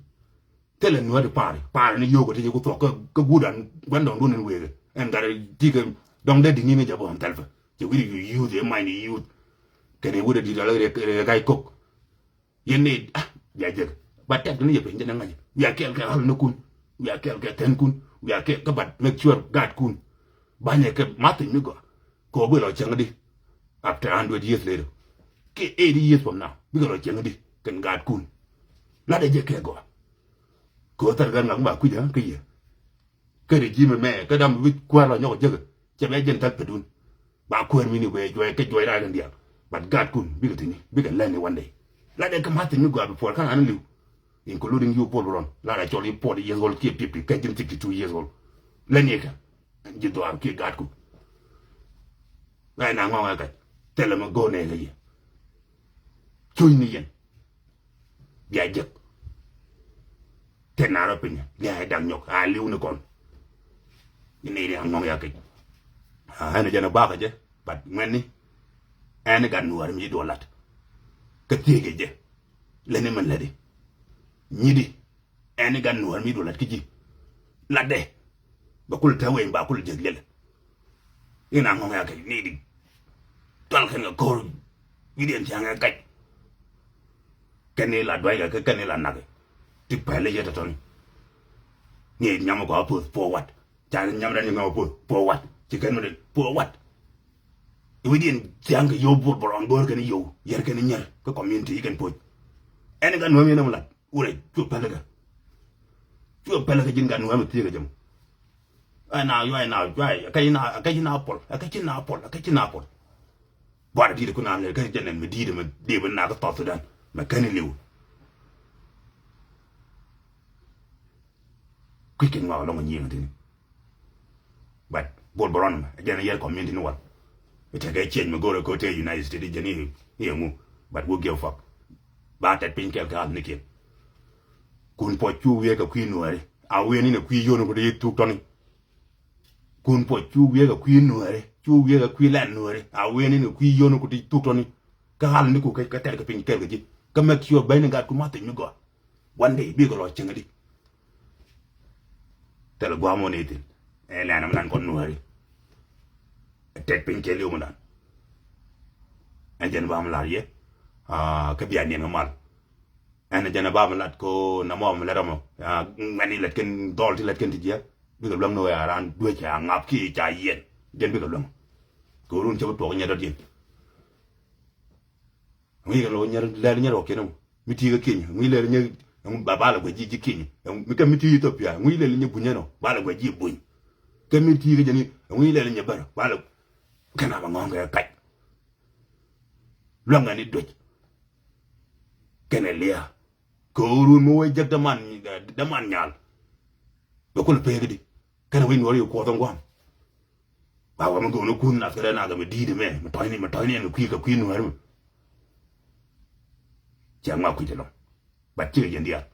Thilɛ nuɛ ti paari paari ni yio̱o̱k kɔ ti ci ku thuɔk kä guudan gua̱ndɔŋ duun in weekɛ. Ɛn gat ti kɛ dɔŋ dee di̱ŋ in jɛ bɔm thɛlpɛ. Cɛ wi̱i̱ di yuuth ɛ ma̱ny ni yuuth. Kɛn in wut ɛ di̱t ala rɛ ga̱c kok. Yɛn ni ah bia jek. Ba tɛk ni yɛ piny jɛ ni ŋa̱c. Bia kɛɛl kɛ ɣal ni kun. Bia kɛɛl kɛ kɛn kun. Bia kɛɛl kɛ bat make sure gaat kun. Banyɛ kɛ ma̱thi̱n mi gɔaa. Kɛ ɣöö bi lɔ cäŋ di. After hundred years later. Kɛ eighty years from now bikɛ lɔ cäŋ di kɛn gaat kun. Lat ɛ jɛ kɛ gɔaa. Kɛ ɣöö thar gat ŋak ba kui̱c kä yɛ. Kä regime mɛ kä dam wi̱c kuäär lɔ nyɔk jek. Cɛ bɛ jɛn thäl pädun. Ba kuäär mi ni wee juɔc kä juɔc raar kɛn diaal. But gaat kun bikɛ thi̱n bikɛ lɛn ni one day. Lat ɛ kɛ ma̱thi̱n mi gɔaa before kä ŋa̱n li̱w. Including you Paul Brown. Lat ɛ cɔl i̱ forty years old kiɛ fifty kä ji̱n sixty two years old. Lɛn ni kɛ ji̱ dhuaar kiɛ gaat kun. Ŋa̱c na ŋɔŋɛ kɛ thilɛ mi go̱o̱r nɛɛkɛ yɛ. Cuc ni yɛn. Bia jek. Tɛ na rɔ piny lia̱a̱ dak nyɔk a li̱w ni kɔn. Ni ni a ŋɔŋ ya kec. A ɛn jɛn a bakä jɛ but ŋuɛni. Ɛn gat nuɔ̱ɔ̱r mi ci duɔl lat. Kä thiec kɛ jɛ. Lɛni mɛn lätdi. Nyidi. Ɛn i̱ gat nuɔ̱ɔ̱r mi duɔl lat kä ji̱. Latdɛ. Bɛ kul te weny ba kul jek liɛlɛ. In a ŋɔŋ ya kɛ ni di. Tual kɛn kɛ ko̱r. Wi̱diɛn tiaŋ kɛ gac. Kɛn ni la duac kɛ kɛn ni la nak. Ti pɛl i̱ yɛ tɔtɔni. Ni nyam kɔ a puth puɔ wat. Ca nyam dan ni ŋa puth puɔ wat. Ci kɛn mi den puɔ wat. I̱ wi̱diɛn tiaŋ kɛ yow bur bur ɔn go̱o̱r kɛn i̱ yow yɛr kɛn i̱ nyɛr kä community i̱ kɛn puɔc. Ɛn i̱ gat nuɔ̱ɔ̱r mi yɛn ɛm lat. Wurɛ cuɛ pälikä. Cuɛ pälikä ji̱n gat nuɔ̱ɔ̱r mi thiek kɛ jɛ mɔ. Ɛ na yuay na yuay ɛ kɛc na ɛ kɛc na pɔl ɛ kɛc na pɔl ɛ kɛc na pɔl. Buarɛ di̱i̱t ɛ kun na lɛ kä jɛ nɛn mi di̱i̱t ɛ mi di̱i̱t ɛ mi na kä South Sudan mɛ kɛn i̱ liw. Kui̱c kɛn ŋɔak ɛlɔ̱ŋ ɛ nyiëëŋ ɛ tini. But bol bɛ rɔn mɛ ɛ jɛn ɛ yɛr community ni wal. Ɛ tekɛ change mɛ go̱o̱rɛ ko̱ te United States jɛn i̱ i̱ ɛŋu. But who give a fuck. Ba tɛt piny kɛl kɛ ath nikiɛn. Kun puɔc cu wiee kɛ kui̱ nuääri a wiee ni nɛ kui̱ yio̱o̱ni ku ti thuk tɔni. Kun puɔc cu wiee kɛ kui̱ nuääri cu wiee kɛ kui̱ lɛn nuääri a wiee ni nɛ kui̱ yio̱o̱ni ku ti thuk tɔni. Kä ath ni ku kɛ tɛt kɛ piny kɛl kɛ ji̱ kä make sure bɛni gat ku ma̱th piny mi gɔaa. One day bikɛ lɔ cieŋ di. Thilɛ gua̱a̱m wä ni thi̱n ɛ lɛn am lan kɔn nuääri. Ɛ tɛt piny kɛ liw mi dan. Ɛn jɛn ba mi lar yɛ kä bia niɛn kɛ mal. Ɛn jɛn ba mi lat ko na mɔ mi lɛt ɔmɔ ŋuɛn i̱ lɛt kɛn dhɔl ti lɛt kɛn ti jiɛ. Bikɛ luäŋ ni wee a raan duec a ŋap ki ca yiɛn jɛn bikɛ luäŋ. Kɛ run cɛ bi tuɔk nyɛ dɔ̱diɛn. Ŋui̱ kɛ lo̱ nyɛr lɛl nyɛr ɔ kiɛn ɛŋu mi ti̱i̱ kɛ kiɛny ŋui̱ lɛl nyɛ ɛŋu ba ba lɛ guɛ ji̱ ji̱ kiɛny ɛŋu mi kɛ mi ti̱i̱ Ethiopia ŋui̱ lɛl nyɛ buny ɛnɔ ba lɛ guɛ ji̱ buny. Kɛ mi ti̱i̱ kɛ jɛni ɛŋu lɛl nyɛ bär ba lɛ kɛn a bɛ ŋɔ̱ŋ kɛ kac. Luäŋ ɛn i̱ duec kɛn ɛ lia̱a̱ kɛ ɣöö ruun mi wee jek däman däman nyal. Bɛ kul pek di kɛn ɛ wec nuɔr yɛ kuɔth ɛn gua̱a̱m. Ba wä mi go̱o̱n ɛ kunh nath kɛ rɛn akɛ mi di̱i̱t ɛmɛ mi tɔ̱cni mi tɔ̱cni ɛn kɛ kui̱ kɛ kui̱ nuääri mi. Cɛ ŋɔak kui̱c ɛlɔ̱ŋ. But cikɛ jɛn diaal.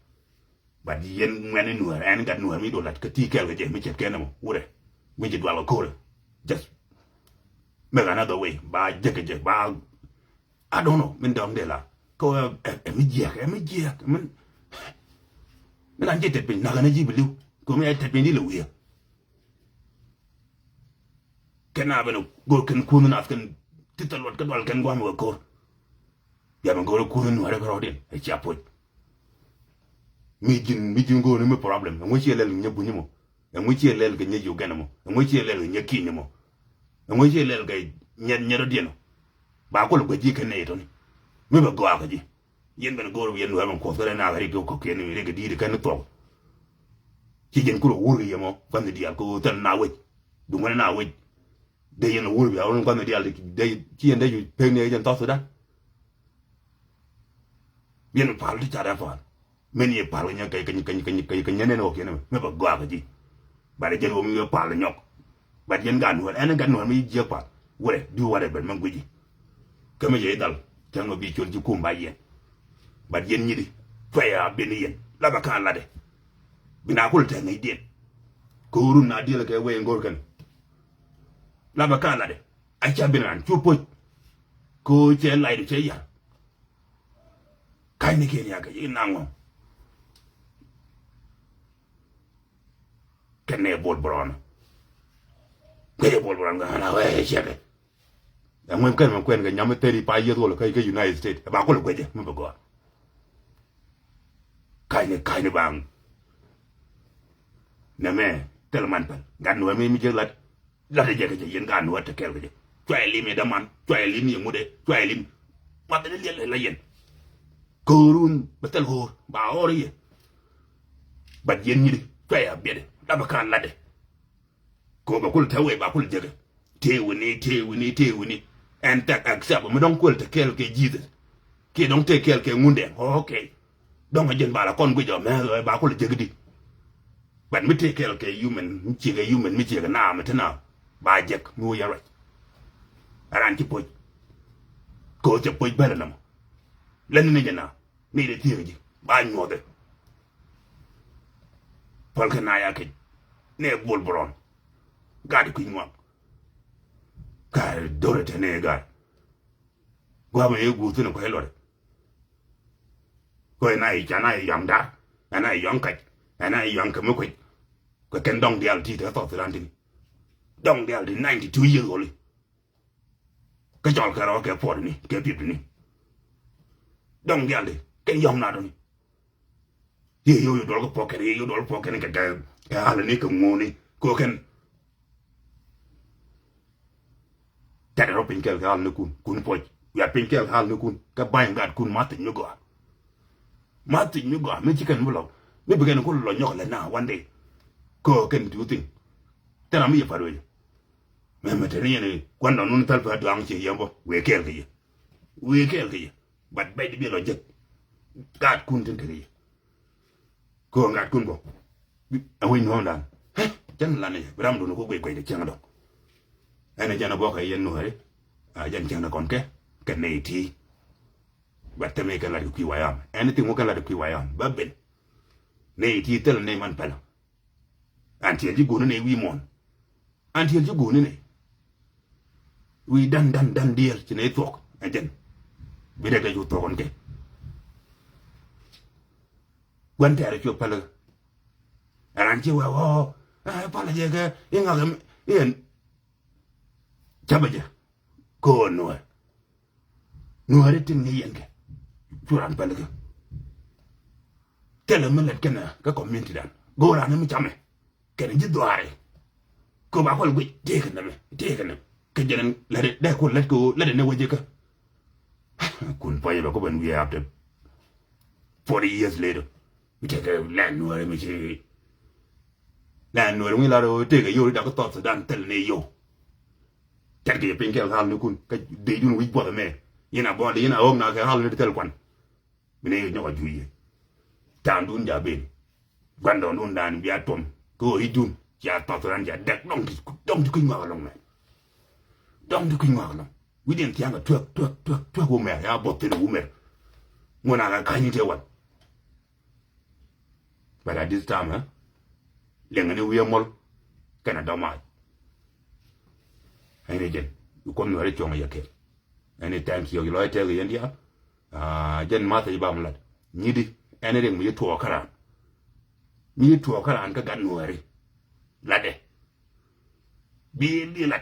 But yɛn ŋuɛ̈ni Nuäär, ɛn gat Nuäär mi do lat kä ti kɛɛl kɛ jɛ mi ce̱tkɛ nɛmɔ wurɛ. Wi̱ci dual kɛ ko̱rɛ. Just make another way. Ba jek kɛ jɛ ba, I don't know min dɔ̱ŋ dee la. Kä ɛ, ɛ, ɛ mi jiɛk, ɛ mi jiɛk min, min an ji̱ tet piny nak ɛn a ji̱ bi li̱w. Kä mi ɛ tet piny di lɛ wi̱i̱. Kɛn a ben go̱o̱r kɛn kunh nath kɛn ti thil luɔt kä dual kɛn gua̱a̱m kɛ ko̱r. Bia ben go̱o̱r kunh Nuäärɛ kɛ rɔɔdiɛn ɛ cia puɔ̱c. Mi ji̱n, mi ji̱n go̱o̱r ni mi problem. Ɛŋu ciɛ lɛl kɛ nyɛ buny mɔ? Ɛŋu ciɛ lɛl kɛ nyɛ Uganda mɔ? Ɛŋu ciɛ lɛl kɛ nyɛ Kenya mɔ? Ɛŋu ciɛ lɛl kɛ nyɛ, nyɛ rɔɔdiɛn mɔ? Ba kol guɛ ji̱ kɛn nɛy tɔni. Mi bɛ gɔaa kɛ ji̱. Yɛn ben go̱o̱r bi yɛn Nuäär ben kuɔth kɛ rɛn a rik kɛ kɔkiɛn rik kɛ di̱i̱t kɛn ni thuɔk. Ci jɛn kulɛ wur kɛ yɛ mɔ kua̱n ni diaal kɛ ɣöö thil na wec. Duŋ wänɛ na wec. Dee yɛn wur bia wun kua̱n ni diaal dee ci yɛn dee ju pek ni jɛn South Sudan. Yɛn pal ti car yɛ pal. Min yɛ pal kɛ nyɛ kɛ, kɛ, kɛ, kɛ, kɛ, kɛ nyɛ nɛn ɣɔk yɛn mɛ bɛ gɔaa kɛ ji̱. Bat jɛn wä mi yɛ pal nyɔk. Bat yɛn gat Nuäär, ɛn gat Nuäär mi jiɛ pal. Wurɛ, du warɛ ben mɛ guici. Kä mi yɛ idhal, cäŋ ɔ bi col ji̱ kum ba yɛn. Bat yɛn nyidi, cuɛ ya ben yɛn. Lapɛ ka latdɛ. Bi na kul tɛŋ ŋäcdiɛn. Kɛ wurun na diɛl kɛ wee ŋo̱r kɛn. Lapɛ ka latdɛ. A ca ben ran cu poc. Kɛ ɣöö cɛ lacdu cɛ yar. Ka̱ny ni kiɛn yakɛ yi naŋ ɔ. Kɛn nɛ Bol Bron. Kɛ yɛ Bol Bron kɛ ɣän a wee ciɛkɛ. Ɛŋuɛn kɛn mɛ kuɛn kɛ nyam mi thirty five years old kä, kä United States. Ɛ ba kul kuecɛ mi bɛ gɔaa. Ka̱ny ni, ka̱ny ni baŋ. Nɛmɛ thil man pɛl. Gat Nuäär mi, mi jek lat. Lat jɛ kɛ jɛ yɛn gat Nuäär te kɛɛl kɛ jɛ. Cuayɛ lim yɛ däman, cuayɛ lim yɛ ŋut ɛ, cuayɛ lim. Math ni liɛl la yɛn. Ko̱o̱run bɛ thil ɣo̱o̱r, ba ɣɔr yɛ. Bat yɛn nyiri, cuayɛ a biɛtdɛ, dapɛ ka latdɛ. Kɛ ɣöö bɛ kul te wee ba kul jekɛ. Tëë wini, tëë wini, tëë wini. Ɛn thɛk accept mi dɔ̱ŋ kuël te kɛɛl kɛ Jesus. Kiɛ dɔ̱ŋ tëë kɛɛl kɛ Ŋundɛŋ. Okay. Dɔ̱ŋ a jɛn ba la kɔn guic ɔ mɛth ɔ ba kul jek di. But mi tëë kɛɛl kɛ human, mi ciekɛ human, mi ciekɛ naam mi te naam. Ba jek mi wä yɛ ruac. A ran ci poc. Kɛ ɣöö cɛ poc bälɛ nɔmɔ. Lɛn ni ni jɛ naam. Ni dee thiek ji̱ ba nyuɔthɛ. Pɔl kɛ na ya kec. Ni Bol Bron. Gat kui̱ ŋuak. Ka do̱rɛ te ni gat. Gua̱a̱mɛ yɛ guur thi̱n kua̱c luɔt. Kɔ ɛn a i̱ can a i̱ yɔ̱a̱ŋ da̱r. Ɛn a i̱ yɔ̱a̱ŋ kac. Ɛn a i̱ yɔ̱a̱ŋ kɛ mi kuec. Kɛ kɛn dɔ̱ŋ diaal ti te South Sudan tini. Dɔ̱ŋ diaal ti ninety two years old. Kä cɔl kɛ rɔ kɛ puɔt ni kɛ piep ni. Dɔ̱ŋ diaal ti kɛn yɔ̱ŋ na dɔ̱ni. Yɛ yio̱w yɛ duɔl kɛ puɔk kɛn, yɛ yio̱w duɔl puɔk kɛn kɛ, kɛ, kɛ hal ni kɛ ŋo̱o̱ni. Kɛ kɛn. Tɛt rɔ piny kɛl kɛ hal ni kun, kun puɔc. Wiat piny kɛl kɛ hal ni kun. Kɛ ba̱ny gat kun ma thic mi gɔaa. Ma thic mi gɔaa, mi ci kɛn mi lɔ. Mi bi kɛn kun lɔ nyɔk lɛ na one day. Kɛ kɛn ti wä thiŋ. Tɛn ram mi yɛ pat wecɛ. Mɛmɛ te ni yɛn kuan dɔn wun thäl pa duaŋ ci yɛn bɔ. Wee kɛɛl kɛ yɛ. Wee kɛɛl kɛ yɛ. But bɛc di bi lɔ jek. Gaat kun tin te kɛ yɛ. Kɛ ɣän gaat kun bɔ. A wec nuɔ̱ɔ̱ŋdan. Hɛ, jɛn lan yɛ. Bi ram dun kɛ guic guic de cieŋ dɔk. Ɛn a jɛn a bɔkɛ yɛn nuɔ̱ɔ̱ri. A jɛn cieŋ dɔk kɔn kɛ. Kɛ nɛy ti. But te mi kɛ lat kɛ kui̱ wayam. Anything wä kɛ lat kɛ kui̱ wayam. Ba ben. Nɛy ti thil nɛy man pɛlɛ. An tiɛl ji̱ go̱o̱ni nɛy wi̱i̱ muɔ̱ɔ̱n. An tiɛl ji̱ go̱o̱ni nɛy. Wi̱i̱ dan dan dan diɛl ci nɛy thuɔ̱k. Ɛ jɛn. Bi dee kɛ cu thuɔ̱k ɔn kɛ. Gua̱n tɛɛr cuɛ päl. Ɛ ran ci wee ɣɔɔ. Ɛ päl jɛ kɛ i̱ ŋa̱k ɛm i̱ ɛn. Capɛ jɛ. Ko̱o̱n nuɔ̱ɔ̱r. Nuääri tin ni yɛn kɛ. Cu ran päl kɛ. Thilɛ mi lät kɛn kä community dan. Go̱o̱r ran mi camɛ. Kɛn ji̱ dhuaari. Kɛ ba kɔl guic tëëkɛ nɛmɛ. Tëëkɛ nɛmɛ. Kɛ jɛn lät dee kun lät kɛ ɣöö lät ni wecä kä. Kun puɔ̱nyɛ bɛ kɔ ben wiee after forty years later. Mi tëëkɛ lɛn nuääri mi ci. Lɛn nuääri mi lar ɣöö tëëkɛ yio̱w ri dak kä South Sudan thil ni yio̱w. Tɛtkɛ yɛ piny kɛl hal ni kun kä dee jun wi̱c buɔth ɛmɛ. Yɛn a bɔl yɛn a ɣɔ̱k na kɛ hal ni ti thil kuan. Bi ni yɛ nyɔk a juuc yɛ. Ta̱a̱ŋdun ja ben. Gua̱ndɔɔŋdun dan bia tuɔm. Kä ɣöö i̱ jun cia path ran cia dɛk dɔŋ ti, dɔŋ ti kui̱ ŋuak ɛlɔ̱ŋ mɛ. Dɔŋ ti kui̱ ŋuak ɛlɔ̱ŋ. Wi̱cdiɛn thia̱a̱ŋ a tuäk tuäk tuäk tuäk wumɛr ya buɔth thi̱n wumɛr. Ŋuɔ̱n a kɛ ka̱ny ni tëë wal. But at this time, eh, liŋɛ ni wi̱i̱ muɔl kɛnɛ dɔmac. Ɛn ni jɛn i kuɔth Nuɛri cuɔ̱ŋ yɛ kɛl. Ɛn ni thank you, lɔc tɛk yɛn diaal. Ah, jɛn math i̱ bam lat nyi̱di. Ɛn ni riŋ mi ci tuɔɔk kä raan, mi ci tuɔɔk kä raan kä gat Nuɛri. Latdɛ bi, bi la